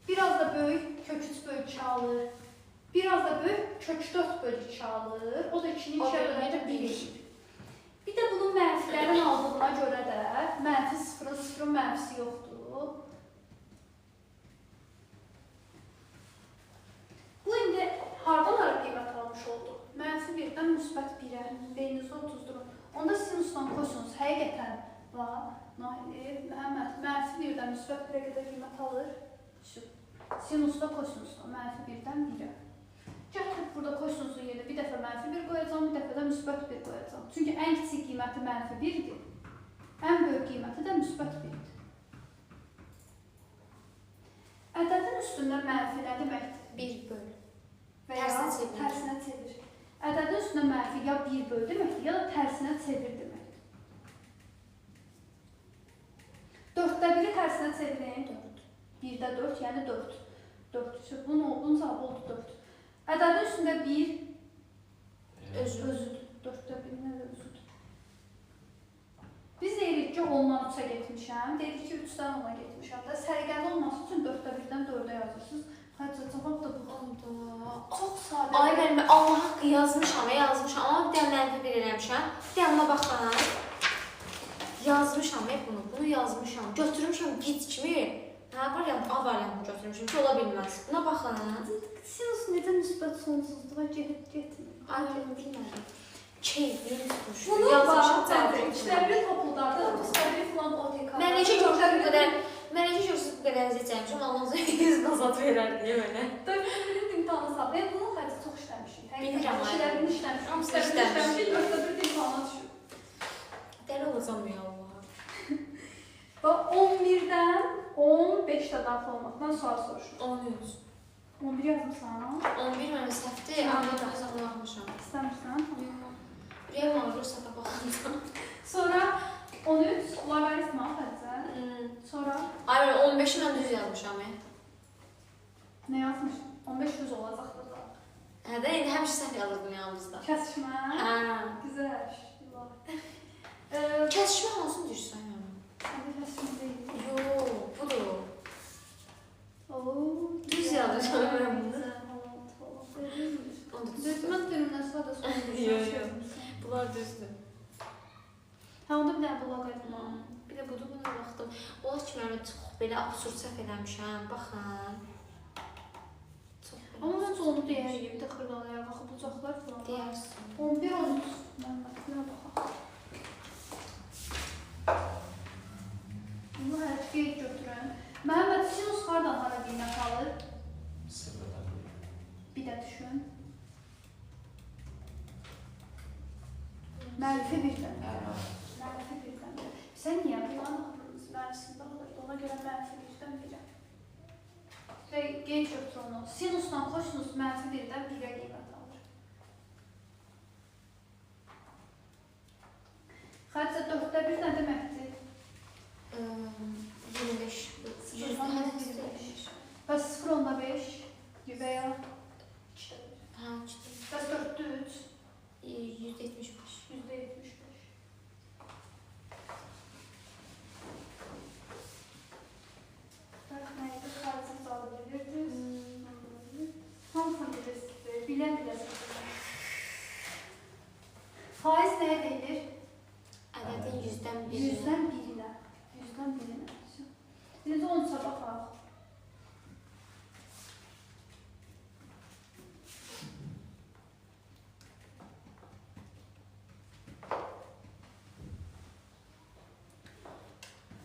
Biraz da böyük kök 3 bölü 2 alır. Biraz da böyük kök 4 bölü 2 alır. O da 2-ni 2-yə böləndə 1 eləyir. Bir də bunun mənfilərin aldığına görə də mənfi 0-ın 0-ın mənfisi yoxdur. Bu indi hardan hara qiymət almış oldu? Mənfi 1-dən müsbət 1-ə, beyninizdə otuzdurun. Onda sinusdan kosinus həqiqətən var. Məhəmməd, mənfi 1-dən müsbət 1-ə qədər qiymət alır. Sinusda kosinusda mənfi 1-dən 1-ə. Gətirib burada kosinusun yerinə bir dəfə mənfi 1 qoyacağam, bir dəfə də müsbət 1 qoyacağam. Çünki ən kiçik qiyməti mənfi 1-dir, ən böyük qiyməti də müsbət 1-dir. Ədədin üstündə mənfi nə deməkdir? 1 böl. Və ya tərsinə çevir. Ədədin üstündə mənfi ya 1 böl deməkdir, ya da tərsinə çevir deməkdir. 4-də 1-i tərsinə çevirin. 4. 1-də 4, yəni 4. 4. Bunun cavabı oldu 4. Ədədin üstündə 1 özüdür. 4-də 1 nə də özüdür. Biz deyirik ki, 10-dan 3-ə getmişəm. Deyirik ki, 3-dən 10-a getmişəm də. Səliqəli olması üçün 4-də 1-dən 4-ə yazırsınız. Xədicə, cavab da budur. Çox sadə. Ay müəllimə, Allah haqqı yazmışam, yazmışam. Amma bir dənə mənfi 1 eləmişəm. Bir dənə buna baxın. Yazmışam bunu, bunu yazmışam. Götürmüşəm git kimi. Hə, variant, A variantını götürmüşüm ki, ola bilməz. Buna baxın. Sinus necə müsbət sonsuzluğa gedib getmir? Ay, bilmədim. Keyfim tutmuşdu. Bunu yazmışam. Üçdə biri topludardı, üçdə biri filan OTK. Mən necə görsəm bu qədər, mən necə görsəm bu qədər əziyyət çəkmişəm, Allah onca 100 nazat verər deyə mənə. 4-də birinin imtahanı sağ. Yəni bunun xərci çox işləmişik. Bilirəm, İkidə birini işləmişik, Hamısını üçdə birini işləmişik. işləmişik, 4-də birini imtahana düşüb. Dəli olacam ya Allah. Bax, 11-dən 15 də daxil olmaqdan sual soruşur. 13. 11 yazmısan? 11 mənim səhvdir, amma mən özüm baxmışam. İstəmirsən? Ürəyim ağrır, səhvə baxanda. Sonra 13 loqaritma Xədicə. Sonra Ay, mən 15-i mən düz yazmışam. Nə yazmış? 15 düz olacaqdı da. Hə də, indi həmişə səhv yazırdım yanımızda. Kəsişmə? Hə. Gözəl. Kəsişmə hansını deyirsən yəni? Kəsişmə deyil. Yox, budur. Oo, düz yazmışam mən bunu. Düz, mən deyirəm, sadə soruşuram. Yox, yox. Bunlar düzdür. Hə, onda bir dənə bu loqaritma. Bir də budur, buna baxdım. Ola ki, mən çox belə absurd səhv eləmişəm. Baxın. Çox belə. Amma məncə onu deyərik, bir də xırdalayarıq. Axı, bucaqlar falan. Deyərsin. 11, 13. Mən baxaq. Bunu hər qeyd götürün. Məhəmməd, sinus hardan hara qiymət alır? 0-dan 1. Bir də düşün. Mənfi 1-dən. Mənfi 1-dən 1. Sən niyə bunların mənfisində alırdı? Ona görə mənfi 1-dən 1-ə. Və qeyd götür onu. Sinusla kosinus mənfi 1-dən 1-ə qiymət alır. Xədicə, 4-də 1 nə deməkdir? 25. 0,25. Bəs 0,5 və ya 2-də 1. Hə, 2-də 1. Bəs 4-də 3? %75. %75. Bax, nə idi? Xarici sualı bilirdiniz. Hamısını bilirsiniz. Bilən biləsiniz. Faiz nəyə deyilir? Ədədin 100-dən birinə. 100-dən birinə. 100-dən birinə. İndi 13-ə baxaq.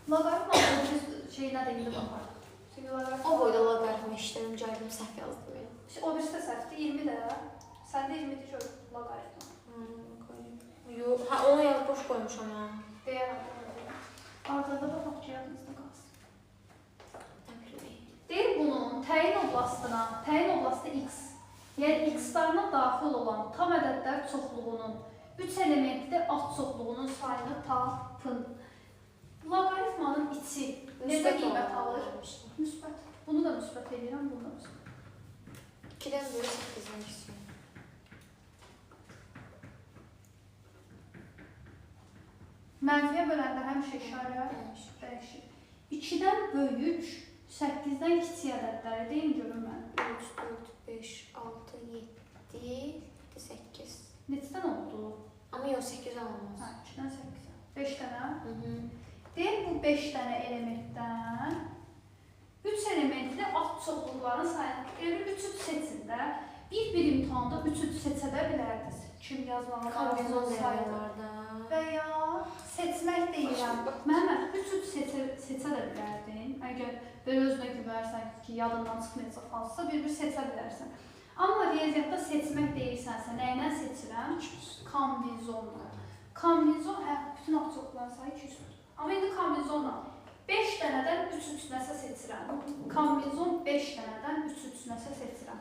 Loqaritma o şeyinə də indi baxarıq. Çünki loqaritma... O boyda loqaritma işlədim, gəldim, səhv yazdım. O birisi də səhvdir, 20 də. Səndə 20-dir ki, loqaritma. Yox, hə, onu yaz, boş qoymuşam ha. Deyərəm. Arada da baxaq ki, yadınızda qalsın. Deyir bunun təyin oblastına, təyin oblastı x, yəni x-larına daxil olan tam ədədlər çoxluğunun 3 elementi ad çoxluğunun sayını tapın. Loqaritmanın içi necə qiymət alır? Müsbət. Bunu da müsbət edirəm, bunu da müsbət. 2-dən böyük 8-dən kiçik. Mənfiyə böləndə həmişə işarə dəyişir. 2-dən böyük 8-dən kiçik ədədləri deyin görüm mən. 3, 4, 5, 6, 7, 8. Neçədən oldu? Amma yox, 8 olmaz. Hə, 2-dən 8-ə. 5 dənə. Deyək bu 5 dənə elementdən 3 elementli ad çoxluqların sayını, elə bil 3-3 seçin də. Bir imtahanda 3-3 seçə də bilərdiniz. Kim yazmağa Kombinizon olsaydı. Və ya seçmək deyirəm. Məhəmməd, 3-3 seçə də bilərdin. Əgər belə özünə güvərsən ki, yadından çıxmayacaq hansısa bir-bir seçə bilərsən. Amma riyaziyyatda seçmək deyirsənsə, nə ilə seçirəm? Kombinizonla. Kombinizon, hə, bütün ad çoxluqların sayı 200-dür. Amma indi kombinizonla 5 dənədən 3-3 nəsə seçirəm. Kombinizon 5 dənədən 3-3 nəsə seçirəm.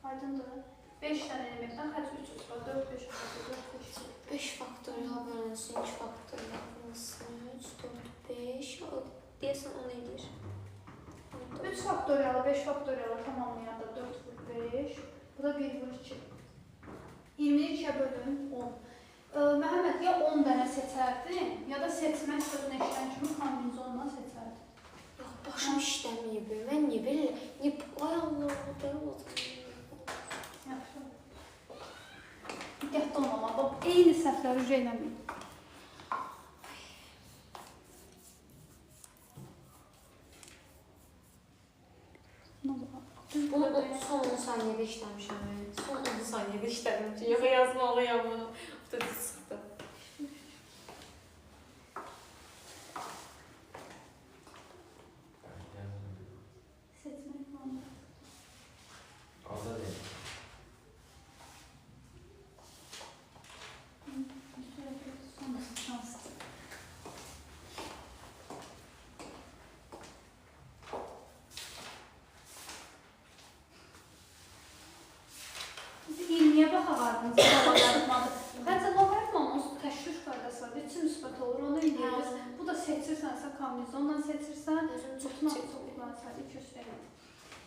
Aydındır. 5 dənə elementdən xərc 3-3 var. 4, 5, 6, 4, 5. 5 faktorial bölünsün, 2 faktorial bölünsün, 3, 4, 5. Deyəsən 10 eləyir. 3 faktorialı 5 faktorialı tamamlayanda 4 vur 5. Bu da 1 vur 2. 22-yə bölün 10. Məhəmməd, ya 10 dənə seçərdin, ya da seçmək sözünü eşidən kimi kombinizonla seçərdin. Yox, başım işləməyib. Mən niyə belə? Niyə? Ay Allah, belə olacaq. Yaxşı. Diqqətli olmamaq. Bax, eyni səhvləri rücə eləməyin. Bunu son 10 saniyədə işləmişəm. Son 10 saniyədə işləmişəm. Yox, yazmalıyam bunu. Bu da düz çıxdı. Seçmək planı. Alda deyil. Sonrası şansdır. Niyə baxardınız loqaritmadır? Hətta loqaritmanın təşviş qaydası var, 3 müsbət olur, onu eləyirik. Bu da seçirsənsə kombinizonla seçirsən, bütün ad çoxluqların sayı 200 eləyir.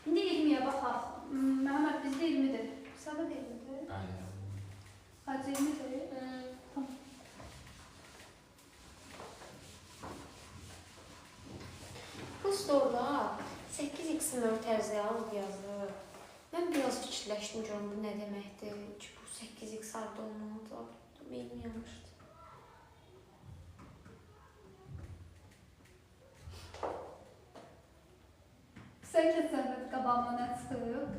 İndi 20-yə baxaq. Məhəmməd, bizdə 20-dir. Səndə də 20-dir? Aynen. Hacı 20-dir? Tamam. Bu soruda 8x-in mötərizəyə alıb yazır. Mən biraz fikirləşdim görüm bu nə deməkdir ki, bu 8x harda olmalıdır. Beynim yanmışdı. Sən keçən dəfə qabağıma nə çıxıb?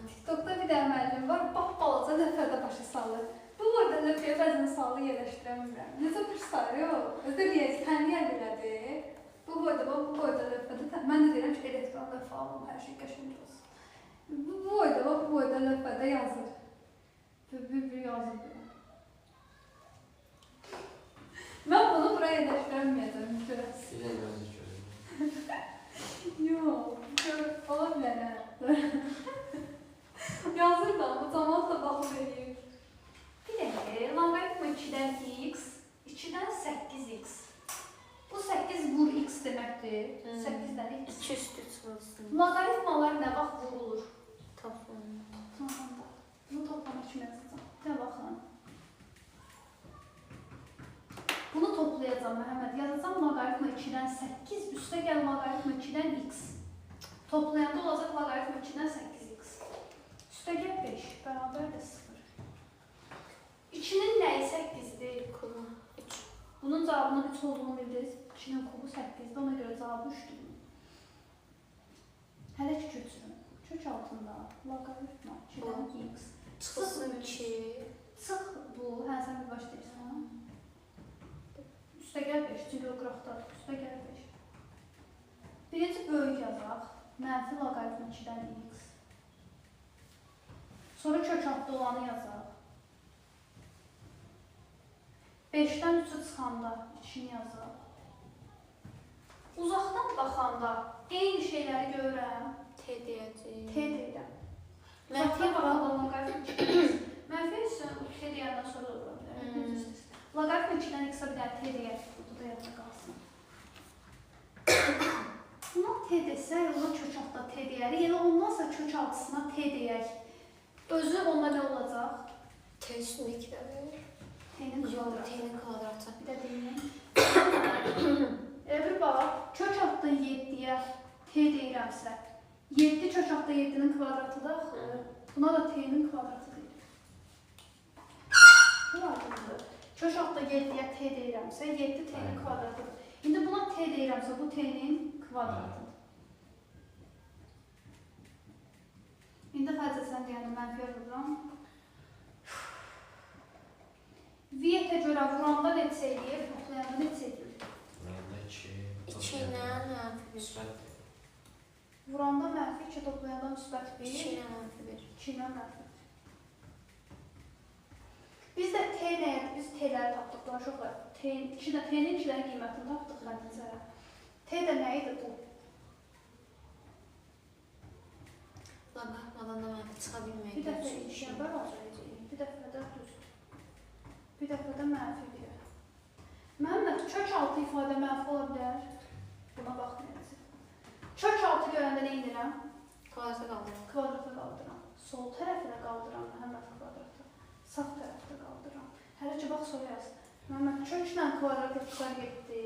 TikTokda bir dənə müəllim var, bax balaca lövhədə başa salır. Bu boyda lövhəyə bəzən sualı yerləşdirə bilmirəm. Necə başa salır? Yox, özü də riyazi fənni elədir. Bu boyda, bax bu boyda lövhədə, mən də deyirəm ki, elektron lövhə alım, hər şey qəşəng olsun. Bu boyda, bax bu boyda lövhədə yazır. Bir yazır belə. Mən bunu buraya yerləşdirə bilməyəcəm, görəsən. Bir də gözü görürüm. Yox, ola bilər. Yazır da, bu camaat da baxıb eləyir. Bir dəqiqə, loqaritma 2-dən x, 2-dən 8x. Bu 8 vur x deməkdir. 8-dən x. 2 üstü çıxılsın. Loqaritmalar nə vaxt vurulur? Toplananda. Toplananda. Bunu toplama kimi yazacağam. Bir də baxın. Bunu toplayacağam Məhəmməd. Yazacağam loqaritma 2-dən 8, üstə gəl loqaritma 2-dən x. Toplayanda olacaq loqaritma 2-dən 8x. Üstə gəl 5, bərabər də 0. 2-nin nəyi 8-dir? Kubu 3. Bunun cavabının 3 olduğunu bildiniz. 2-nin kubu 8-dir, ona görə cavabı 3-dür. Hələ ki köçürüm. Kök altında loqaritma 2-dən x. Çıxılsın 2. Çıx bu, hə sən bir baş deyirsən. Üstə gəl 5, çünki o qıraqdadır. Üstə gəl 5. Birinci böyük yazaq. Mənfi loqaritma 2-dən x. Sonra kök altda olanı yazaq. 5-dən 3-ü çıxanda 2-ni yazaq. Uzaqdan baxanda eyni şeyləri görürəm. T deyəcəyim. T deyirəm. Mənfiyə baxanda loqaritma 2-dən x. Mənfi isə T deyəndən sonra da ola bilər. Loqaritma 2-dən x-a bir dənə T deyək. Bu da yadda qalsın. Buna T desək, ona kök altda T deyərik. Yəni ondansa kök altısına T deyək. Özü onda nə olacaq? T üstündə 2 də verir. T-nin kvadratı. T-nin kvadratı. Bir də deyim. Elə bir bax, kök altda 7-yə T deyirəm. deyirəmsə, 7 kök altda 7-nin kvadratıdır axı. Buna da t-nin kvadratı deyirik. Bu aydındır. Kök altda 7-yə t deyirəmsə, 7 t-nin kvadratıdır. İndi buna t deyirəmsə, bu t-nin kvadratıdır. İndi Xədicə sən deyəndə mənfiyə vururam. Vietə görə vuranda neçə eləyir, toplayanda neçə eləyir? Vuranda 2. 2 ilə mənfi 1. Müsbət. Vuranda mənfi 2, toplayanda müsbət 1. 2 ilə mənfi 1. 2 ilə mənfi 1. Biz də t nəyə? Biz t-ləri tapdıq daha uşaqlar. T-nin 2 dənə qiymətini tapdıq Xədicə. T də nə idi bu? Loqaritmadan da mənfi çıxa bilməyəcək. Bir dəfə 2-yə bərabər edəcəyik, bir dəfə də düz. Bir dəfə də mənfi 1-ə. Məhəmməd, kök altı ifadə mənfi ola bilər. Buna baxmayacaq. Kök altı görəndə nə edirəm? Kvadrata qaldıram. Kvadrata qaldıram. Sol tərəfinə qaldıram Məhəmməd kvadratı. Sağ tərəfdə qaldıram. Hələ ki, bax, sonra yaz. Məhəmməd, köklə kvadrat yoxsa getdi.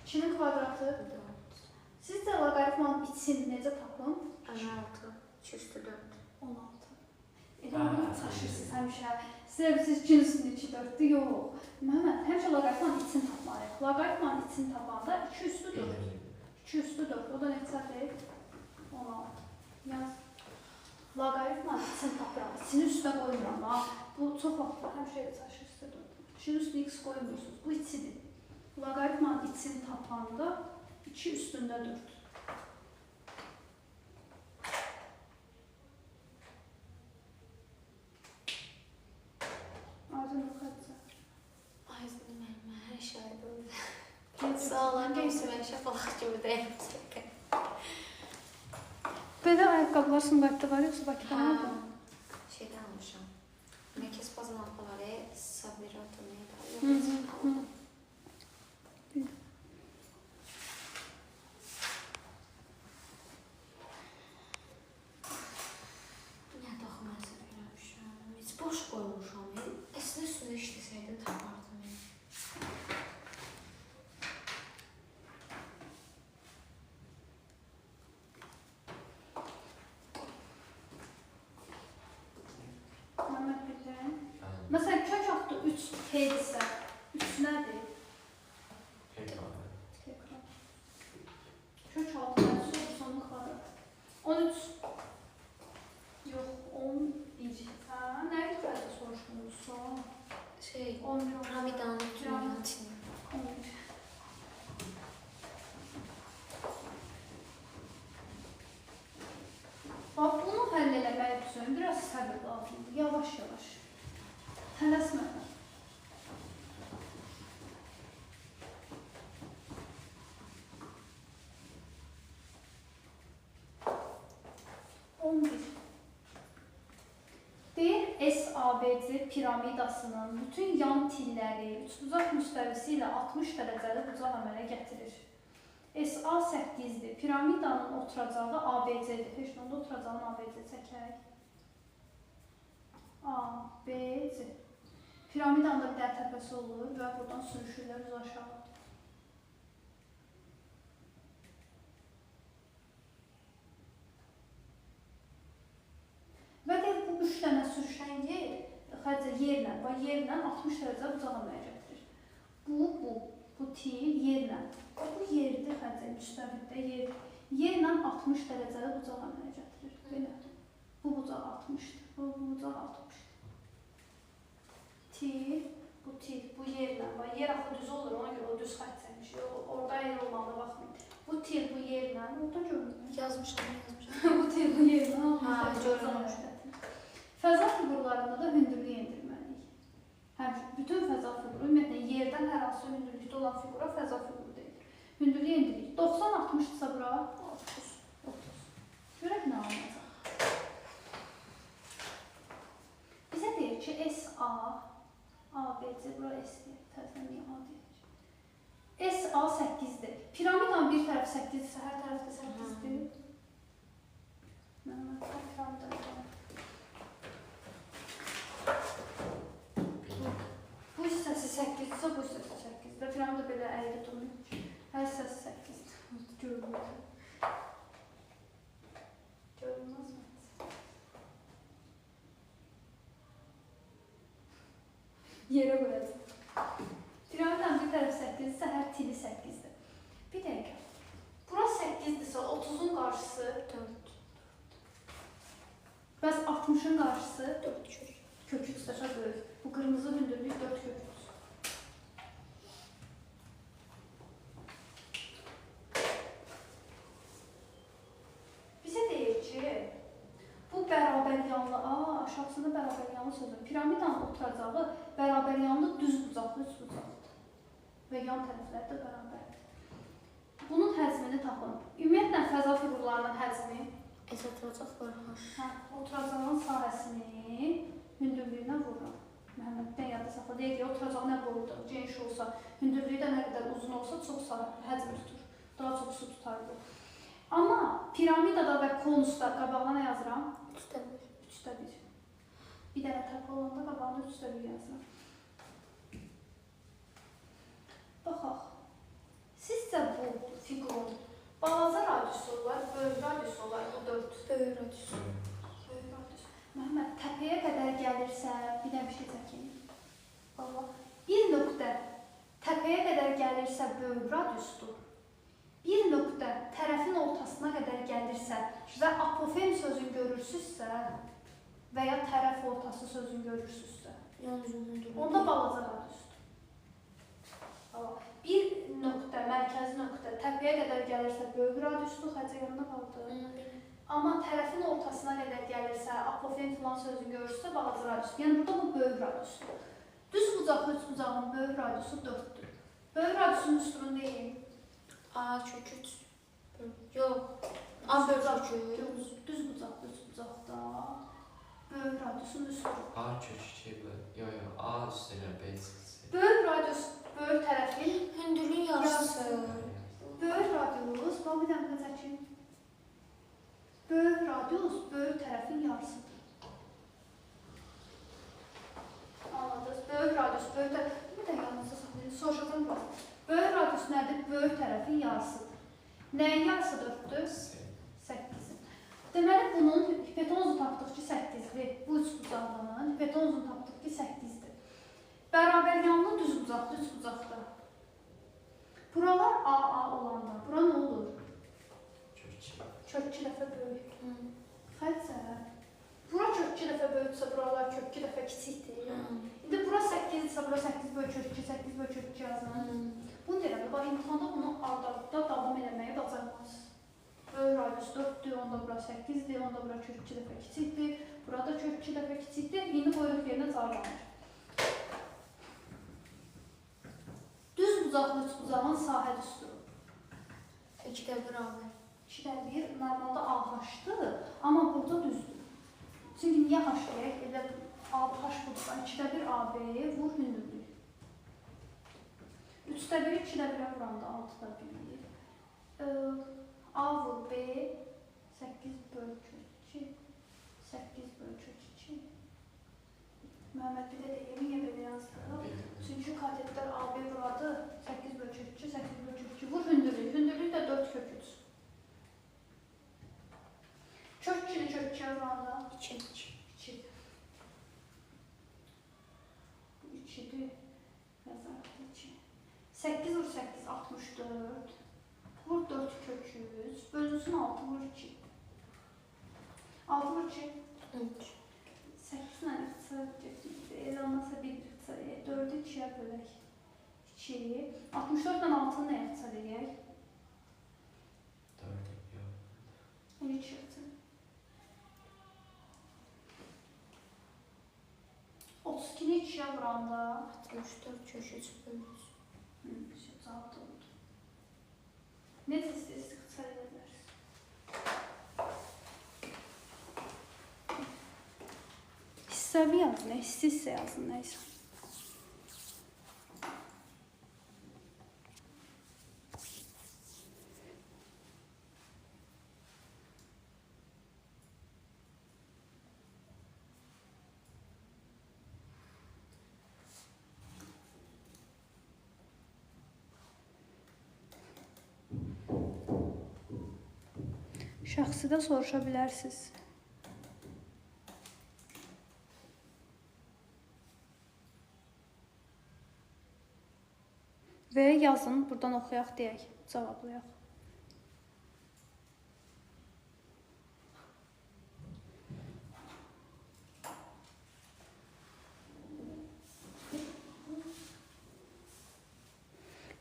2-nin kvadratı 4. Sizcə loqaritmanın içini necə tapın? 16. 2 üstü 4. 16. Elə onu çaşırsınız həmişə. Sizə siz 2-nin üstünə 2 4-dür. Yox. Məhəmməd, həmişə loqaritmanın içini tapmalıyıq. Loqaritmanın içini tapanda 2 üstü 4. 2 üstü 4. O da neçədir? 16. Yaz. Loqaritmanın içini tapıram. İçini üstünə qoymuram. Ha. Bu çox vaxt var. Həmişə elə çaşırsınız. 2-nin üstünə x qoymursunuz. Bu içidir. Loqaritmanın içini tapanda 2 üstündə 4. Aydındır Xədicə. Aydındır mənim, hər şey aydındır. Sualların hamısı mən şapalaq kimi dəyəm. Belə ayaqqabılar Sumqayıtda var, yoxsa Bakıda mı? Hə, şeydən almışam. Mərkəz bazan var, Sabirata neydi? Nə daxı mən səhv eləmişəm. Heç boş qoymuşam. Əslində üstündə işləsəydim tapardım. Məhəmməd bilirəm. Məsələn, kök altı 3 t-dirsə, 3 nədir? T kvadrat. T kvadrat. Kök altı nədir? Soruşsa onun kvadratı. 13. Yox, 11. Hə, nə idi Xədicə soruşduğumuz sual? Şey, 11, piramidanın bütünlüyünün içini. 11. Bax, bunu həll eləmək üçün biraz səbir lazımdır. Yavaş-yavaş. Tələsmədən. ...11. Deyir, SABC piramidasının bütün yan tilləri üçbucaq müstəvisi ilə 60 dərəcəli bucaq əmələ gətirir. SA 8-dir. Piramidanın oturacağı ABC-dir. Heç nə onda oturacağını ABC çəkək. ABC. Piramidanın da bir dənə təpəsi olur və buradan sürüşürlər düz aşağı. Və deyir, bu 3 dənə sürüşən yer, Xədicə yerlə və yerlə 60 dərəcə bucaq əmələ gətirir. Bu til yerlə. Bu yerdir, Xədicə, müstəvidə yer. Yerlə 60 dərəcəli bucaq əmələ gətirir. Belə. Bu bucaq 60-dır. Bu bucaq 60-dır. Til, bu til, bu yerlə. Və yer axı düz olur, ona görə o düz xətt çəkmiş. Orada yer olmağına baxmayın. Bu til, bu yerlə, orada görünür. Yazmışam. Bu til, bu yerlə. Hə, görünür. Fəza fiqurlarında da hündürlük endirməliyik. Həmçinin bütün fəza fiquru, ümumiyyətlə yerdən hər hansı hündürlükdə olan fiqura fəza fiquru deyilir. Hündürlük endiririk. 90-60-dırsa bura 30. 30. Görək nə alınacaq. Bizə deyir ki, SA, ABC, bura S deyir. Təzədən niyə A deyir? SA 8-dir. Piramidanın bir tərəfi 8-dirsə, hər tərəf də 8-dir. Məhəmməd, piramidanı görək. Bu hissəsi 8-dirsə, bu hissəsi 8-dir. Piramida belə əyri durmuyor ki. Hər hissəsi 8-dir. Görünür. Görünmez mi? Yerə qoyacaq. Piramidanın bir tərəfi 8-dirsə, hər tili 8-dir. Bir dəqiqə. Bura 8-dirsə, 30-un qarşısı 4. Bəs 60-ın qarşısı 4 kök. Kök 3 dəfə böyük. Bu qırmızı hündürlük 4 kök 3. Bizə deyir ki, bu bərabər yanlı, aşağısında bərabər yanlı sözü. Piramidanın oturacağı bərabər yanlı düz bucaqlı üç bucaqlıdır. Və yan tərəfləri də bərabərdir. Bunun həcmini tapın. Ümumiyyətlə, fəza fiqurlarının həcmi oturacaq var. Hə, oturacağın sahəsini hündürlüyünə vururam. Məhəmməddən yadda saxla. Deyir ki, oturacaq nə boyudur, geniş olsa, hündürlüyü də nə qədər uzun olsa, çox həcm tutur. Daha çox su tutar bu. Amma piramidada və konusda qabağına nə yazıram? 3-də 1. 3-də 1. Bir dənə təpə olanda qabağına 3-də 1 yazıram. Baxaq. Sizcə bu fiqurun balaca radiusu olar, böyük radiusu olar, bu 4. Böyük radiusu. Böyük radius. Məhəmməd, təpəyə qədər gəlirsə, bir dənə bir şey çəkin. Baba, bir nöqtə təpəyə qədər gəlirsə böyük radiusdur. Bir nöqtə tərəfin ortasına qədər gəlirsə və apofem sözünü görürsünüzsə və ya tərəf ortası sözünü görürsünüzsə, onda balaca radiusdur. Bir nöqtə, mərkəzi nöqtə təpəyə qədər gəlirsə böyük radiusdur, xəcə yanında qaldı. Amma tərəfin ortasına qədər gəlirsə, apofem filan sözünü görürsünüzsə balaca radiusdur. Yəni burada bu böyük radiusdur. Düz bucaqlı üç bucağın böyük radiusu 4-dür. Böyük radiusun üstünü deyin. A kök 3. Yox. A bölü kök 3. Düz bucaqlı üç bucaqda böyük radiusun üstü. A kök 2 bölü. Yox, yox. A üstünə B C. Böyük radius böyük tərəfin hündürlüyün yarısı. Böyük radius, bax bir dənə çəkin. Böyük radius böyük tərəfin yarısıdır. Anladınız? Böyük radius böyük tərəf. Bir də yanınızda saxlayın. Soruşacağım biraz. Böyük radius nədir? Böyük tərəfin yarısıdır. Nəyin yarısı 4-dür? 8-in. Deməli, bunun hipotenuzu tapdıq ki, 8-dir. Bu üç bucaqlının hipotenuzunu tapdıq ki, 8-dir. Bərabər yanlı düz bucaqlı üç bucaqda. Buralar AA olanda, bura nə olur? Kök 2. Kök 2 dəfə böyük. Xəlcə, bura kök 2 dəfə böyüksə, buralar kök 2 dəfə kiçikdir. İndi bura 8-dirsə, bura 8 bölü kök 2, 8 bölü kök 2 yazın. Bunu deyirəm, bax, imtihanda bunu arda davam eləməyi bacarmazsınız. Böyük radius 4-dür, onda bura 8-dir, onda bura kök 2 dəfə kiçikdir, burada kök 2 dəfə kiçikdir. İndi qoyuruq yerinə cavablanır. Düz bucaqlı üç bucağın sahə düsturu. 2-də 1 AB. 2-də 1 normalda AH-dır, amma burada düzdür. Çünki niyə H deyək? Elə H budur. 2-də 1 AB vur hündürlük. 3-də 1-i 2-də 1-ə vuranda 6-da 1. A vur B 8 bölü 2. 8 bölü 2. Məhəmməd bir də deyim, niyə belə yazdıq? Çünki katetlər AB buradır. 8 bölü 2, 8 bölü 2. Vur hündürlük. Hündürlük də 4 kök 3. Kök 2-ni kök 2-yə vuranda 2. 2. Bu 2-dir. Yazarıq 2. 8 vur 8, 64. Vur 4 kök 3. Bölünsün 6 vur 2. 6 vur 2. 13. 8 ilə ixtisar getmir. Elə olmasa 1 ixtisar edək. 4-ü 2-yə bölək. 2. 64 ilə 6-nı nəyə ixtisar edək? 4, yox. 12 ixtisar. 32-ni 2-yə vuranda 64 kök 3 bölü 3. Cavab da oldu. Necə istəyirsiniz ixtisar edə bilərsiniz. Hissəvi yazın, hissi hissə yazın, nəysə. Şəxsi də soruşa bilərsiniz. Və yazın, buradan oxuyaq deyək, cavablayaq.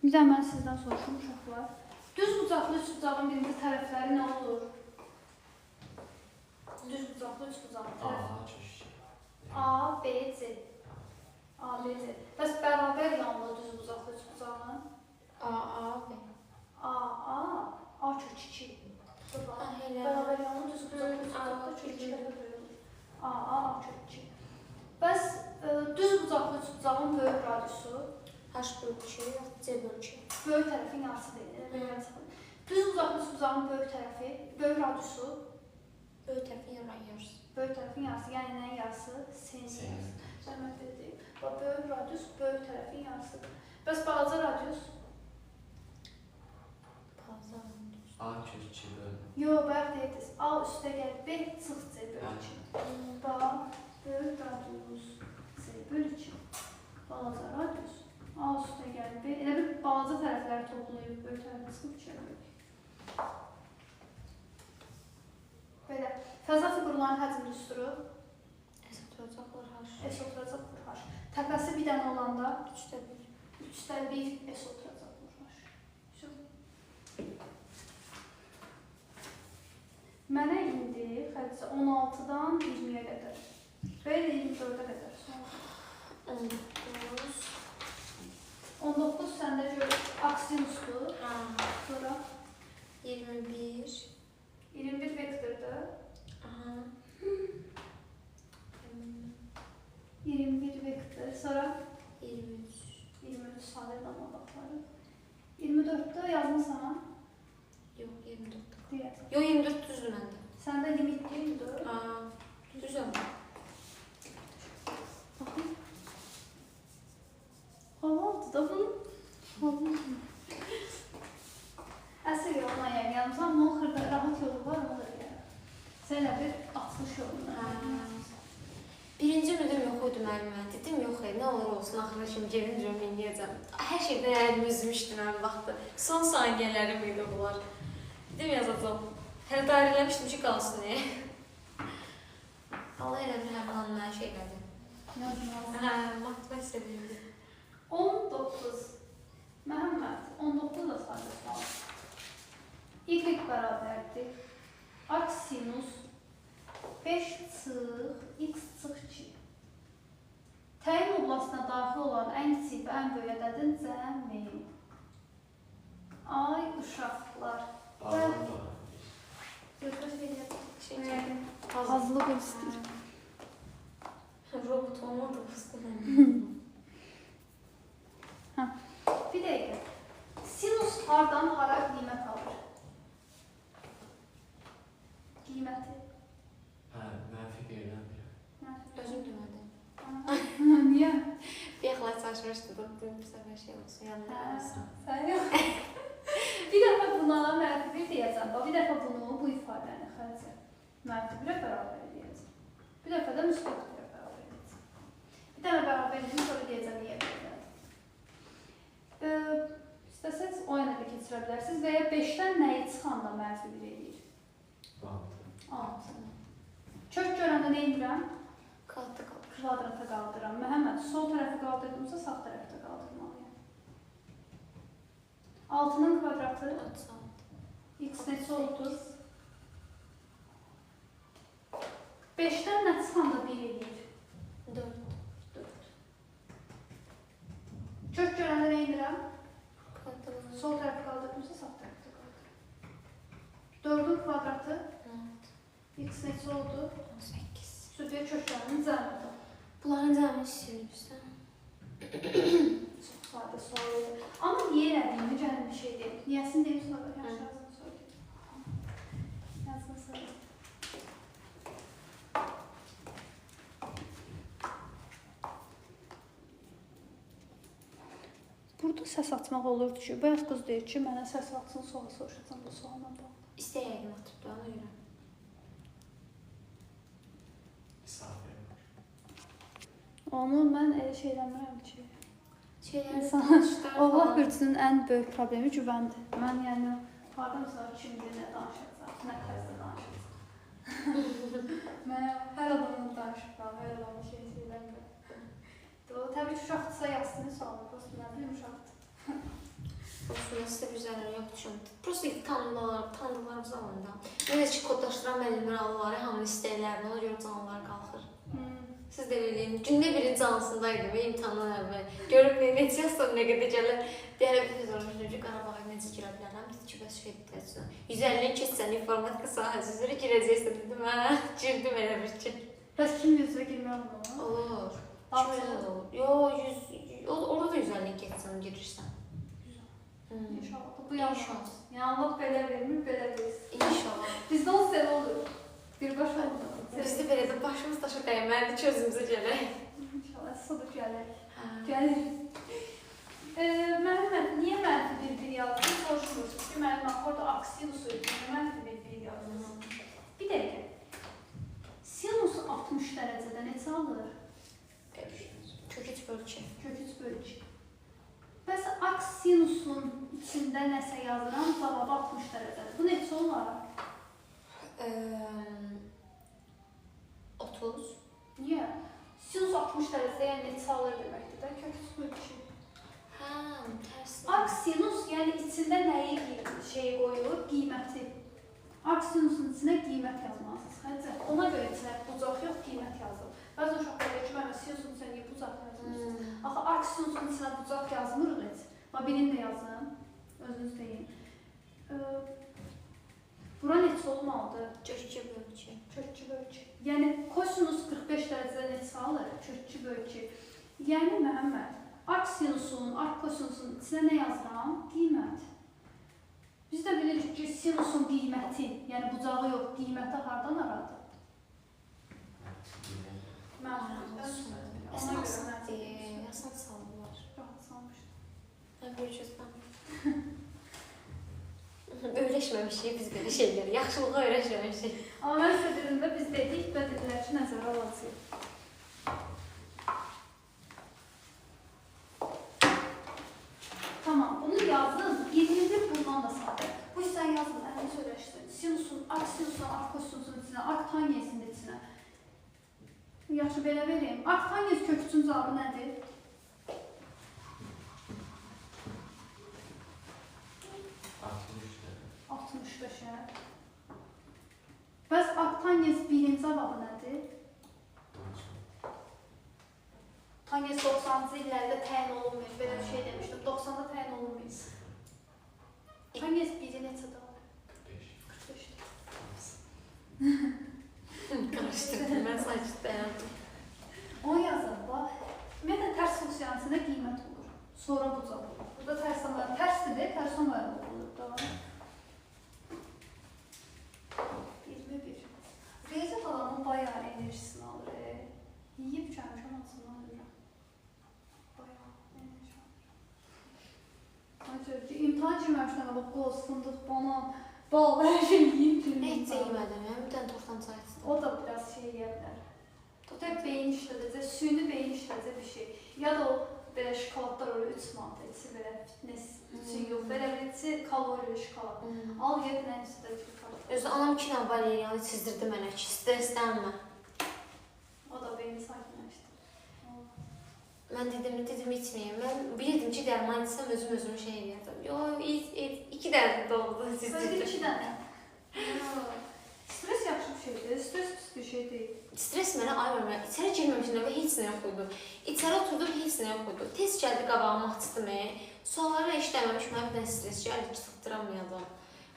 Bir də mən sizdən soruşum uşaqlar. Düz bucaqlı üçbucağın birinci tərəfləri nə olur? Düz bucaqlı üçbucağın tərəfləri. A, B, C. A, B, C. Bəs bərabər yanlı düz bucaqlı üçbucağın? A, A, B. A, A, A kök 2. Bərabər yanlı düz bucaqlı üçbucaqda kök 2 dəfə böyük olur. A, A, A kök 2. Bəs düz bucaqlı üçbucağın böyük radiusu? H bölü 2, yox C bölü 2. Böyük tərəfin yarısı deyil. Düz bucaqlı üçbucağın böyük tərəfi, böyük radiusu? Böyük tərəfin yarısı. Böyük tərəfin yarısı, yəni nəyin yarısı? S-nin yarısı. Mən belə deyim. Bax, böyük radius böyük tərəfin yarısıdır. Bəs balaca radius? Balaca radius. A kök 2 bölü. Yox, bayaq deyirdiniz. A üstə gəl, B çıx C bölü 2. Bax, böyük radius C bölü 2. Balaca radius. A üstə gəl, B. Elə bir balaca tərəfləri toplayıb, böyük tərəfi çıxıb 2-yə bölük. Belə. Fəza fiqurlarının həcm düsturu. S oturacaq vur H. S oturacaq vur H. Təpəsi bir dənə olanda 3-də 1. 3-də 1 S oturacaq vur H. Mənə indi Xədicə 16-dan 20-yə qədər. Belə 24-ə qədər. 19. 19 səndə gör aksinusdur. Sonra 21. 21 vektordur. Aha. 21 vektor. Sonra 23. 23 sadə adama baxarıq. 24-də yazmısan? Yox, 24. Deyəsən. Yox, 24 düzdür məndə. Səndə limit 24? Aa, düz amma. Baxın. Havaldır da bunun. Havaldır. Əsl yoluna yəni yanımıza, amma onun xırda rahat yolu var, onu da deyərəm. Sən elə bir açılış yoluna. Birinci ümidəm yox idi müəllimə. Dedim, yox, nə olur olsun, axıra kimi gedim görüm, eləyəcəm. Hər şeydən əlimi üzmüşdüm həmin vaxtı. Son saniyələrim idi bunlar. Dedim, yazacağam. Hələ dairələmişdim ki, qalsın. Allah elə bir həmin an mənə şey elədi. Hə, motivasiya verdi. 19. Məhəmməd, 19 da sadə sual. Y bərabərdir. Arcsinus 5 çıx, x çıx 2. Təyin oblastına daxil olan ən kiçik və ən böyük ədədin cəmi. Ay uşaqlar. Hazırlıq istəyir. Robot olmadı bu istəyir. Bir dəqiqə. Sinus hardan hara qiymət alır? Qiyməti. Hə, mənfi birdən birə. Özüm demədim. Niyə? Bir yaxlar çalışmışdı da, dedim, bir səfər şey olsun, yanında olsun. Sən yox. Bir dəfə buna mənfi bir deyəcəm. Bir dəfə bunu, bu ifadəni xərcə mənfi birə bərabər eləyəcəm. Bir dəfə də müsbət birə bərabər eləyəcəm. Bir dəfə bərabər eləyəcəm, sonra deyəcəm niyə belə. İstəsəniz o yana da keçirə bilərsiniz və ya 5-dən nəyi çıxanda mənfi 1 eləyir? 6. 6. Kök görəndə nə edirəm? Kvadrata qaldırıram. Kvadrata qaldıram. Məhəmməd, sol tərəfi qaldırdımsa sağ tərəfi də qaldırmalıyam. 6-nın kvadratı 36. X neçə oldu? 5-dən nə çıxanda 1 eləyir? 4. 4. Kök görəndə nə edirəm? Sol tərəfi qaldırdımsa sağ tərəfi də qaldırıram. 4-ün kvadratı 16. X neçə oldu? 18. Südüyə köklərinin cəmidir. Bunların cəmini istəyirik bizdən. Çox sadə sual oldu. Amma niyə elədiyimi gəlin bir şey deyim. Niyəsini deyim sonra. Yaxşı, yazın sonra deyim. Yazın sonra. Burada səs atmaq olurdu ki, bayaq qız deyir ki, mənə səs atsın, sual soruşacam bu sualla bağlı. İstək yəqin atıbdı ona görə. Misafirim. Onu mən elə şey eləmirəm ki. Şeylər İnsan- danışdılar Oğlaq falan. bürcünün ən böyük problemi güvəndir. Mən yəni hardansa kimdir, nə danışacaq, nə tərzdə danışacaq. Mən hər adamla danışıram, hər adamla şey eləmirəm. Təbii ki, uşaqdırsa yazsın sualı, prosta nə bilim uşaqdır. Olsun, sizə bir zərər yoxdur. Prosta tanıdıqlarımız alında. Mən heç ki kodlaşdıran müəllimlər alırlar, hamının istəklərini, ona görə canlılar qalxır. Siz də elə eləyin. Gündə birin canlısındaydım imtahandan əvvəl. Görüm necə yazsam, nə qədər gəlir. Deyərəm, bir soruşdum ki, Qarabağa necə girə bilərəm? Dedi ki, bəs şey deyəcəksən. 150-ni keçsən informatika sahəsi üzrə girəcəksən dedim. Hə, girdim elə bir ki. Bəs kim üzrə girmək olmur? Olur. Kim elə də olur. Yo, 100, orada da 150-ni keçsən, girirsən. İnşallah. Bu yanlış. Yəni Allah belə vermir, belə versin. İnşallah. Bizdə olsa elə olur. Birbaşa olur. Bizdə belə də başımız daşa dəyməlidir ki, özümüzə gələk. İnşallah, sıdır gələk. Gəlir. Müəllim, niyə mənfi 1-1 yazdın? Soruşmursunuz ki, müəllim, orada aksinus idi, niyə mənfi 1-1 yazdınız? Bir dəqiqə. Sinus 60 dərəcədə neçə alır? Kök 3 bölü 2. Kök 3 bölü 2. Bəs aksinusun içində nəsə yazıram, cavabı 60 dərəcədir. Bu neçə olar? 30. Niyə? Sinus 60 dərəcədə yəni neçə alır deməkdir də? Kök 3 bölü 2. Hə, tərsi. Aksinus, yəni içində nəyi şey qoyur? Qiyməti. Aksinusun içinə qiymət yazmalısınız. Xədicə, ona görə içinə bucaq yox, qiymət yazılır. Bəzən uşaqlar deyir ki, müəllim, sinusun içinə niyə bucaq yazmırsınız? Axı, aksinusun içinə bucaq yazmırıq heç. Bax, birini də yazın, özünüz deyin. Bura neçə olmalıdır? Kök 2 bölü 2. Kök 2 bölü 2. Yəni, kosinus 45 dərəcədə neçə alır? Kök 2 bölü 2. Yəni, Məhəmməd, aksinusun, arkkosinusun içinə nə yazıram? Qiymət. Biz də bilirik ki, sinusun qiyməti, yəni bucağı yox, qiyməti hardan aradı? Aslında asandır, asan salırlar. Rahat salmışdım. Mən belə çözməm. Öyrəşməmişik biz belə şeyləri, yaxşılığa öyrəşməmişik. Amma mən sizə dedim də, biz dedik və dedilər ki, nəzərə alacağıq. Tamam, bunu yazın. 21 bundan da sadə. Bu hissəni yazın, əlini öyrəşdirin. Sinusun, aksinusun, arkkosinusun içinə, arctangensin içinə. Yaxşı, belə vereyim. Arctangens kök üçün cavabı nədir? 65-ə. Bəs arctangens 1-in cavabı nədir? Tangens 90-cı illərdə təyin olunmuyor. Belə bir şey demişdim. 90-da təyin olunmuyor. Tangens 1-i neçədə alır? 45. 45-də. Qarışdırdım, mən sakit dayandım. Onu yazın, bax. Ümumiyyətlə, tərs funksiyanın içində qiymət olur. Sonra bucaq olur. Burada tərs olmayan, tərsdir, tərs olmayan olur da. 21. Riyaziyyat adamın bayağı enerjisini alır. Yiyib gəlmişəm, acından ölürəm. Bayağı enerji alır. Acı, imtahan girməmişdən qabaq qoz, fındıq, banan, bal, hər şey yiyib girmişəm. Heç yemədim, bir dənə tortdan çay içdim. O da biraz şey yeyə bilər. O da beyin işlədəcək, süni beyin işlədəcək bir şey. Ya da o belə şokoladlar olur, 3 manat içi belə fitness üçün yox, belə bir içi kalorili şokolad. Al ye, nə istəyir. Özü anam 2 dənə valeriyanı çizdirdi mənə ki, streslənmə. O da beyni sakinləşdirdi. Mən dedim içməyim. Mən bilirdim ki, dərman içsəm özüm özümü şey eləyərdim. Yo, iç, 2 dənə doldu, çizdirdi. Özü 2 dənə. Stres yaxşı bir şeydir, stres pis bir şey deyil. Stres mənə ay vermə. İçəri girməmişdim və heç nə yox idi. İçəri oturdum, heç nə yox idi. Tez gəldi qabağıma açdım. Sualları işləməmiş, mənə bir dənə stres gəldi ki, çatdıramayalım.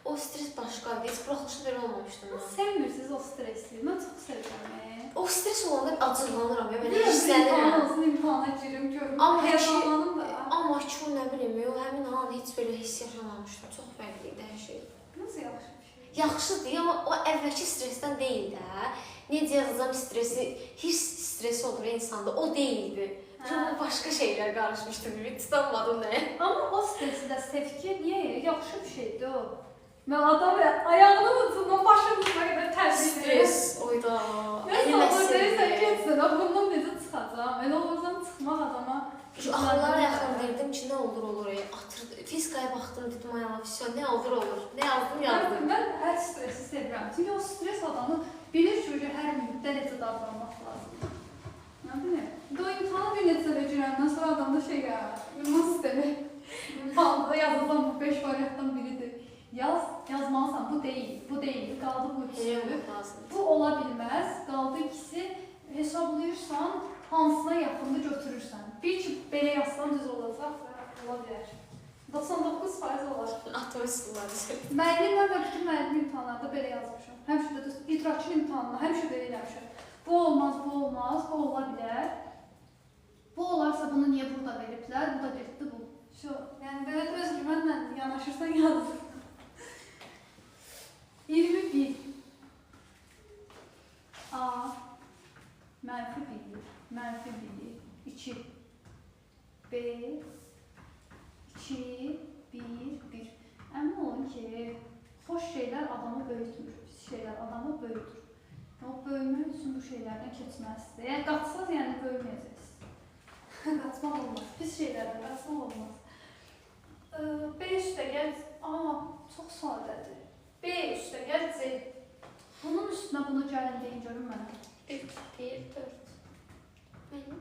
O stres başqa idi, heç buraxılışı belə olmamışdım mən. Sevmirsiniz o stresi, mən çox sevirəm. O stres olanda acıqlanıram ya, belə Bilirəm, hirslənirəm. İmtahan olsun, imtahana girim, görüm, həyəcanlanım da. Amma ki, o nə bilim, həmin an heç belə hiss yaşamamışdım. Çox fərqli idi hər şey. Nasıl yaxşı bir şey? Yaxşıdır, amma o əvvəlki stresdən deyil də. Necə yazacam stresi, hirs stresi olur insanda, o deyildi. Çox başqa şeylər qarışmışdı, bir tutanmadım nəyə. Amma o stresi də sev ki, niyə? Yaxşı bir şeydir o. Mən adam ayağının ucundan başının ucuna qədər təbrik edirəm. Stres, oyda. Nəsə olur, deyirsən getsin, bundan necə çıxacam? Elə oradan çıxmaq adama... Axırlara yaxın derdim ki, nə olur olur. Atır, fizikaya baxdım, dedim ayağıma, vəsə, nə olur olur. Nə yazdım, yazdım. Mən hər stresi sevirəm. Çünki o stres adamı bilir ki, hər mühitdə necə davranmaq lazımdır. Nə bilim, o imtahana bir neçə dəfə girəndən sonra adamda şey gəlir, immun sistemi. İmtahanda yazılsan bu 5 variantdan biridir. Yaz, yazmalısan, bu deyil, bu deyil, qaldı bu ikisi. Bu ola bilməz, qaldı ikisi. Hesablayırsan, hansına yaxında götürürsən. Bir ki, belə yazsan düz olacaq və ola bilər. 99% olar. Atmışsınlar. Müəllim, mən və bütün müəllim imtahanlarda belə yazmışam. Həmişə də düz, idrakın imtahanında həmişə belə eləmişəm. Bu olmaz, bu olmaz, bu ola bilər. Bu olarsa bunu niyə burada veriblər, bu da getdi bu. Şu, yəni belə özgüvənlə yanaşırsan yaz. 21. A. Mənfi 1, mənfi 1, 2, B, 2, 1, 1. Əmin olun ki, xoş şeylər adamı böyütmür, pis şeylər adamı böyüdür. O böyümək üçün bu şeylərdən keçməzdir. Yəni, qaçsaz, yəni böyüməyəcəksiniz. Qaçmaq olmaz, pis şeylərdən qaçmaq olmaz. B üstəgəl, A, çox sadədir. B üstəgəl C. Bunun üstünə bunu gəlin deyin görün mənə. 3, 1, 4. Mənim.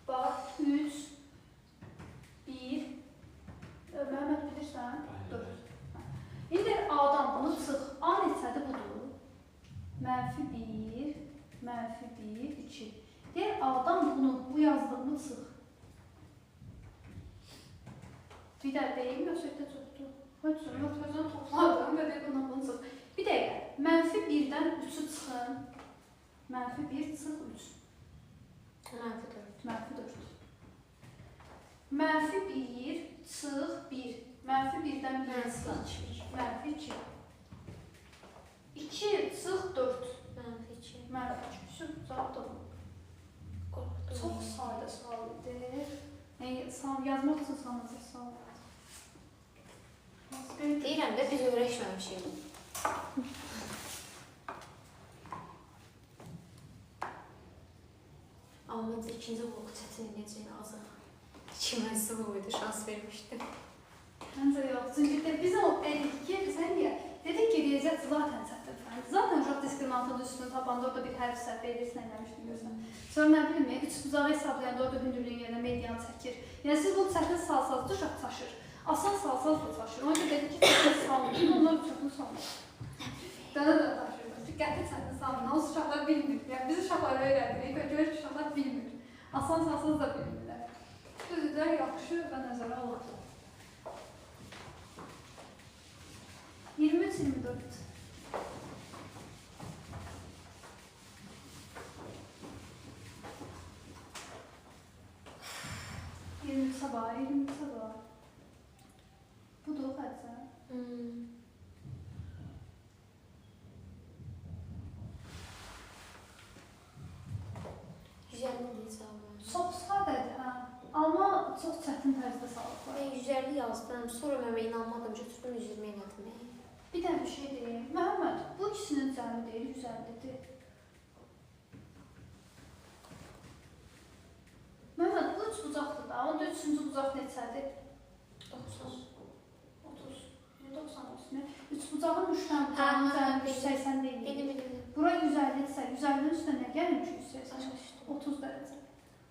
Bax, 3, 1. Məhəmməd bilirsən? 4. İndi A-dan bunu çıx. A neçədir budur? Mənfi 1, mənfi 1, 2. Deyir, A-dan bunu, bu yazdığımı çıx. Bir də deyim, yoxsa etdə çoxdur. Hötür, yox, özünü topladım və deyir, bundan bunu çıx. Bir dəqiqə, mənfi 1-dən 3-ü çıxın. Mənfi 1 çıx 3. Mənfi 4. Mənfi 4. Mənfi 1 çıx 1. Mənfi 1-dən 1 çıx 2. Mənfi 2. 2 çıx 4. Mənfi 2. Mənfi 2. Şu cavab da bu. Çox sadə sual idi. Yəni, yazmaq üçün sadəcə sual. Deyirəm də, biz öyrəşməmişik. Amma məncə ikinci bloku çətin eləyəcək azıq. İkincisi bu idi, şans vermişdim. Məncə yox, çünki də biz o dedik ki, sən niyə? Dedik ki, riyaziyyat zaten çətin fəndir. Zaten uşaq diskriminantın üstünü tapanda orada bir hərf səhv edirsən, eləmişdim görsən. Sonra nə bilim, üç bucağı hesablayanda orada hündürlüyün yerinə medianı çəkir. Yəni siz bunu çətin salsanız da uşaq çaşır. Asan salsanız da çaşır. Ona görə dedik ki, çətin salmayın, onlar çətin salmır. Dənə-dənə tapşırır. Qəti çətin salmır. Onsuz uşaqlar bilmir. Yəni biz uşaqları öyrəndirik və görür ki, uşaqlar bilmir. Asan salsanız da bilmirlər. Düzdür, yaxşı və nəzərə alaq. 23-24. Sabah, 23 sabah. Budur Xədicə. Çox sadədir, hə. Amma çox çətin tərzdə salıblar. Mən 150 yazdım, sonra mənə inanmadım, götürdüm 120 elədim. Bir dənə bir şey deyim. Məhəmməd, bu ikisinin cəmi deyil, 150-dir. Məhəmməd, bu üç bucaqdır da, onda üçüncü bucaq neçədir? 90. 30. 90 olsun. Üç bucağın üç dənə bucağın cəmi 180 deyil. Bildim. Bura 150-dirsə, 150-nin üstünə nə gəlir ki, 180? 30 dərəcə.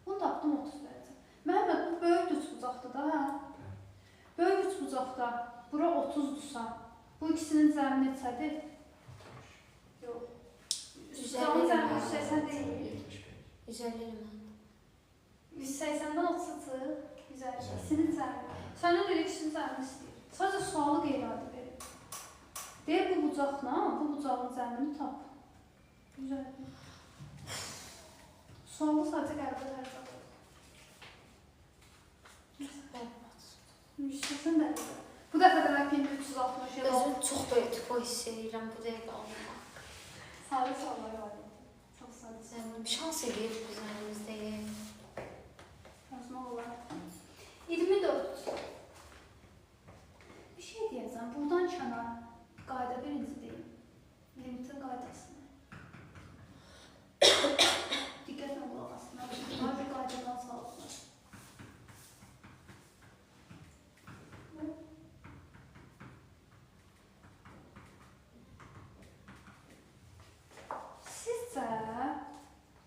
Bunu tapdım 30 dərəcə. Məhəmməd, bu böyük üçbucaqdır da, hə? Böyük üçbucaqda bura 30-dursa, bu ikisinin cəmi neçədir? Yox. Üçbucağın cəmi 180 deyil. 150 eləməlidir. 180-dən 30-u çıx, 150. İkisinin cəmi. Səndən görə ikisinin cəmini istəyir. Sadəcə sualı qeyri-adi verir. Deyir, bu bucaqla bu bucağın cəmini tap. 150. Sualı sadəcə qəribə tərz alır. 180 dərəcə. Bu dəfə demək ki, 360 ya da... Özüm çox da tüpo hiss edirəm bu dəqiqə almaq. Sadə suallar var idi. Çox sadə. Şans eləyir biz əlimizdə. Yazmaq olar. 24. Bir şey deyəcəm, buradan kənar. Qayda birinci deyim. Limitin qaydasını. Diqqətlə qulaq asın. Bunlar bir qaydadan salıblar. Sizcə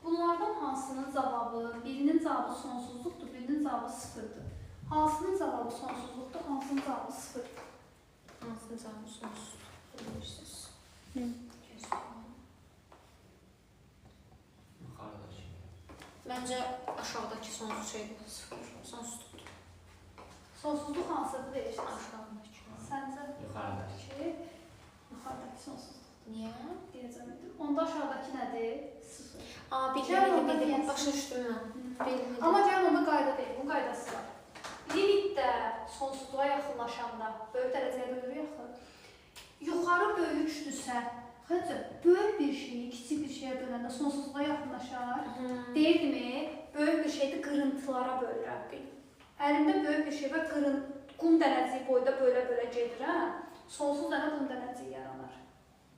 bunlardan hansının cavabı, birinin cavabı sonsuzluqdur, birinin cavabı sıfırdır? Hansının cavabı sonsuzluqdur, hansının cavabı sıfırdır? Hansının cavabı sonsuzluqdur, bilirsiniz. Yuxarıdakı. Məncə aşağıdakı sonsuz şeydir, sıfır, sonsuzluqdur. Sonsuzluq hansıdır deyirsiniz? Aşağıdakı. Səncə? Yuxarıdakı. Yuxarıdakı sonsuzluq. Niyə? Deyəcəm indi. Onda aşağıdakı nədir? Sıfır. Aa, Gəlin onda bildim, deyəsən. başa düşdüm mən. Bildim. Amma gəlin onda qayda deyil, bunun qaydası var. Limitdə sonsuzluğa yaxınlaşanda, böyük dərəcəyə bölürük axı. Yuxarı böyükdürsə, xəncə, böyük bir şeyi kiçik bir şeyə böləndə sonsuzluğa yaxınlaşar. Deyirdim, böyük bir şeydi qırıntılara bölürəm. Əlimdə böyük bir şey var, qum dənəciyi boyda bölə-bölə gedirəm. Sonsuz dənə qum dənəciyi yaranır.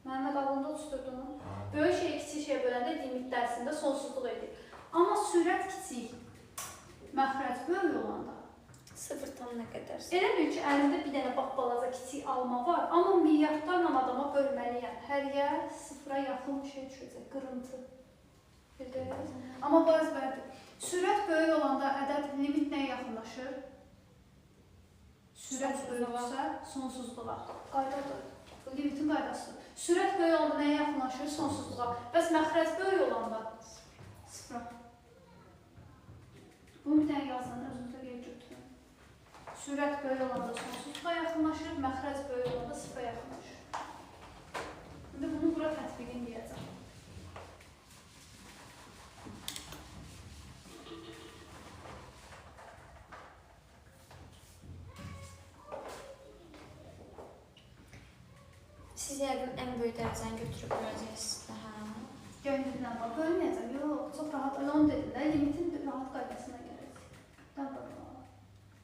Mənimlə qabağında uçdurdum. Böyük şeyi kiçik şeyə böləndə limit dərsində sonsuzluq edir. Amma sürət kiçik, məxrəc böyük olanda. Sıfır tam nə qədərsə. Elə bil ki, əlimdə bir dənə bax balaca kiçik alma var, amma milyardlarla adama bölməliyəm. Hər yer sıfıra yaxın bir şey düşəcək, qırıntı. Bildiniz? Amma bu əzbərdir. Sürət böyük olanda ədəd limit nəyə yaxınlaşır? Sürət böyüksə sonsuzluğa. Qaydadır. Bu limitin qaydasıdır. Sürət böyük olanda nəyə yaxınlaşır? Sonsuzluğa. Bəs məxrəc böyük olanda? Sıfıra. Bunu bir dənə yazın, özünüzə geri götürün. Sürət böyük olanda sonsuzluğa yaxınlaşır, məxrəc böyük olanda sıfıra yaxınlaşır. İndi bunu bura tətbiqini deyəcəm. Siz yəqin ən böyük dərəcəni götürüb böləcəksiniz də, hə? Gəlin, bax, bölməyəcəm. Yox, çox rahat. Elə onu dedim də, limitin rahat qaydasına gələcək.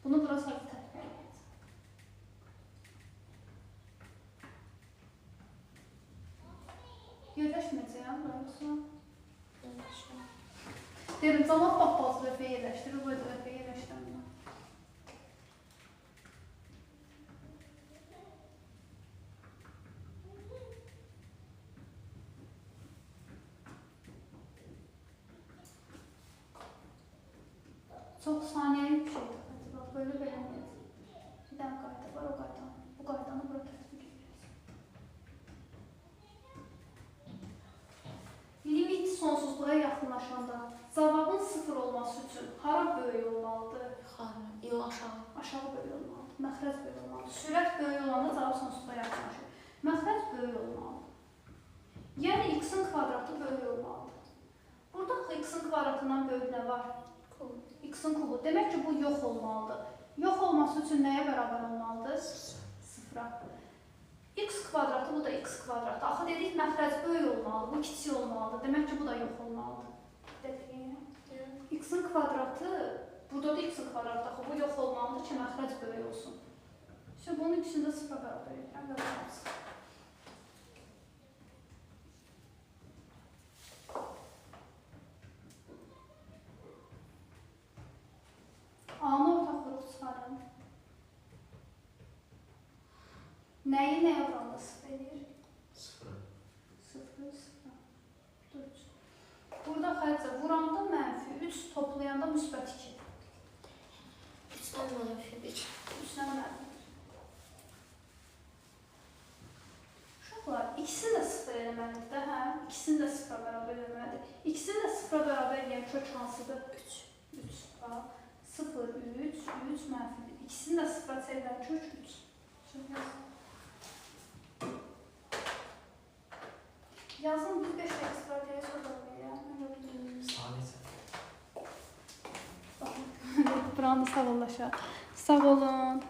Bunu bura sadəcə tətbiq edəcəm. Yerləşməyəcəyəm, bura yoxsa? Yerləşməyəcəm. Deyirəm, cavab bax, bazı dəfə yerləşdirir, bu dəfə yerləşdirmir. Çox saniyəlik bir şeydir. Bax, böyle belə eləyəcəm. Bir dənə qayda var, o qaydanı. Bu qaydanı bura tətbiq edəcəm. Limit sonsuzluğa yaxınlaşanda cavabın sıfır olması üçün hara böyük olmalıdır? Yuxarı, yox, aşağı. Aşağı böyük olmalıdır, məxrəc böyük olmalıdır. Sürət böyük olanda cavab sonsuzluğa yaxınlaşır. Məxrəc böyük olmalıdır. Yəni x-in kvadratı böyük olmalıdır. Burada x-in kvadratından böyük nə var? X-in kubu. Demək ki, bu yox olmalıdır. Yox olması üçün nəyə bərabər olmalıdır? Sıfıra. X kvadratı, bu da x kvadratı. Axı dedik, məxrəc böyük olmalıdır, bu kiçik olmalıdır. Demək ki, bu da yox olmalıdır. Dedik. X-in kvadratı, burada da x-in kvadratı axı, bu yox olmalıdır ki, məxrəc böyük olsun. Şimdi bunun ikisini də sıfıra bərabər edirəm və bu A-nı ortaq vuruq çıxarın. Nəyi nəyə vuranda sıfır edir? Sıfır. Sıfır, sıfır. 4. Burada xərcə vuranda mənfi 3, toplayanda müsbət 2. 3-dən mənfi 1. 3-dən mənfi 1. Uşaqlar, ikisini də sıfır eləməlidir də, hə? İkisini də sıfıra bərabər eləməlidir. İkisini də sıfıra bərabər eləyən kök hansıdır? 3. 3. Bax. 0, 3, 3 mənfi 1. İkisini də sıfıra çevirən kök 3. Yazın, biz 5 dəqiqə var deyə sonra eləyəm. Sadəcə. Buranı da sağollaşaq. Sağ olun.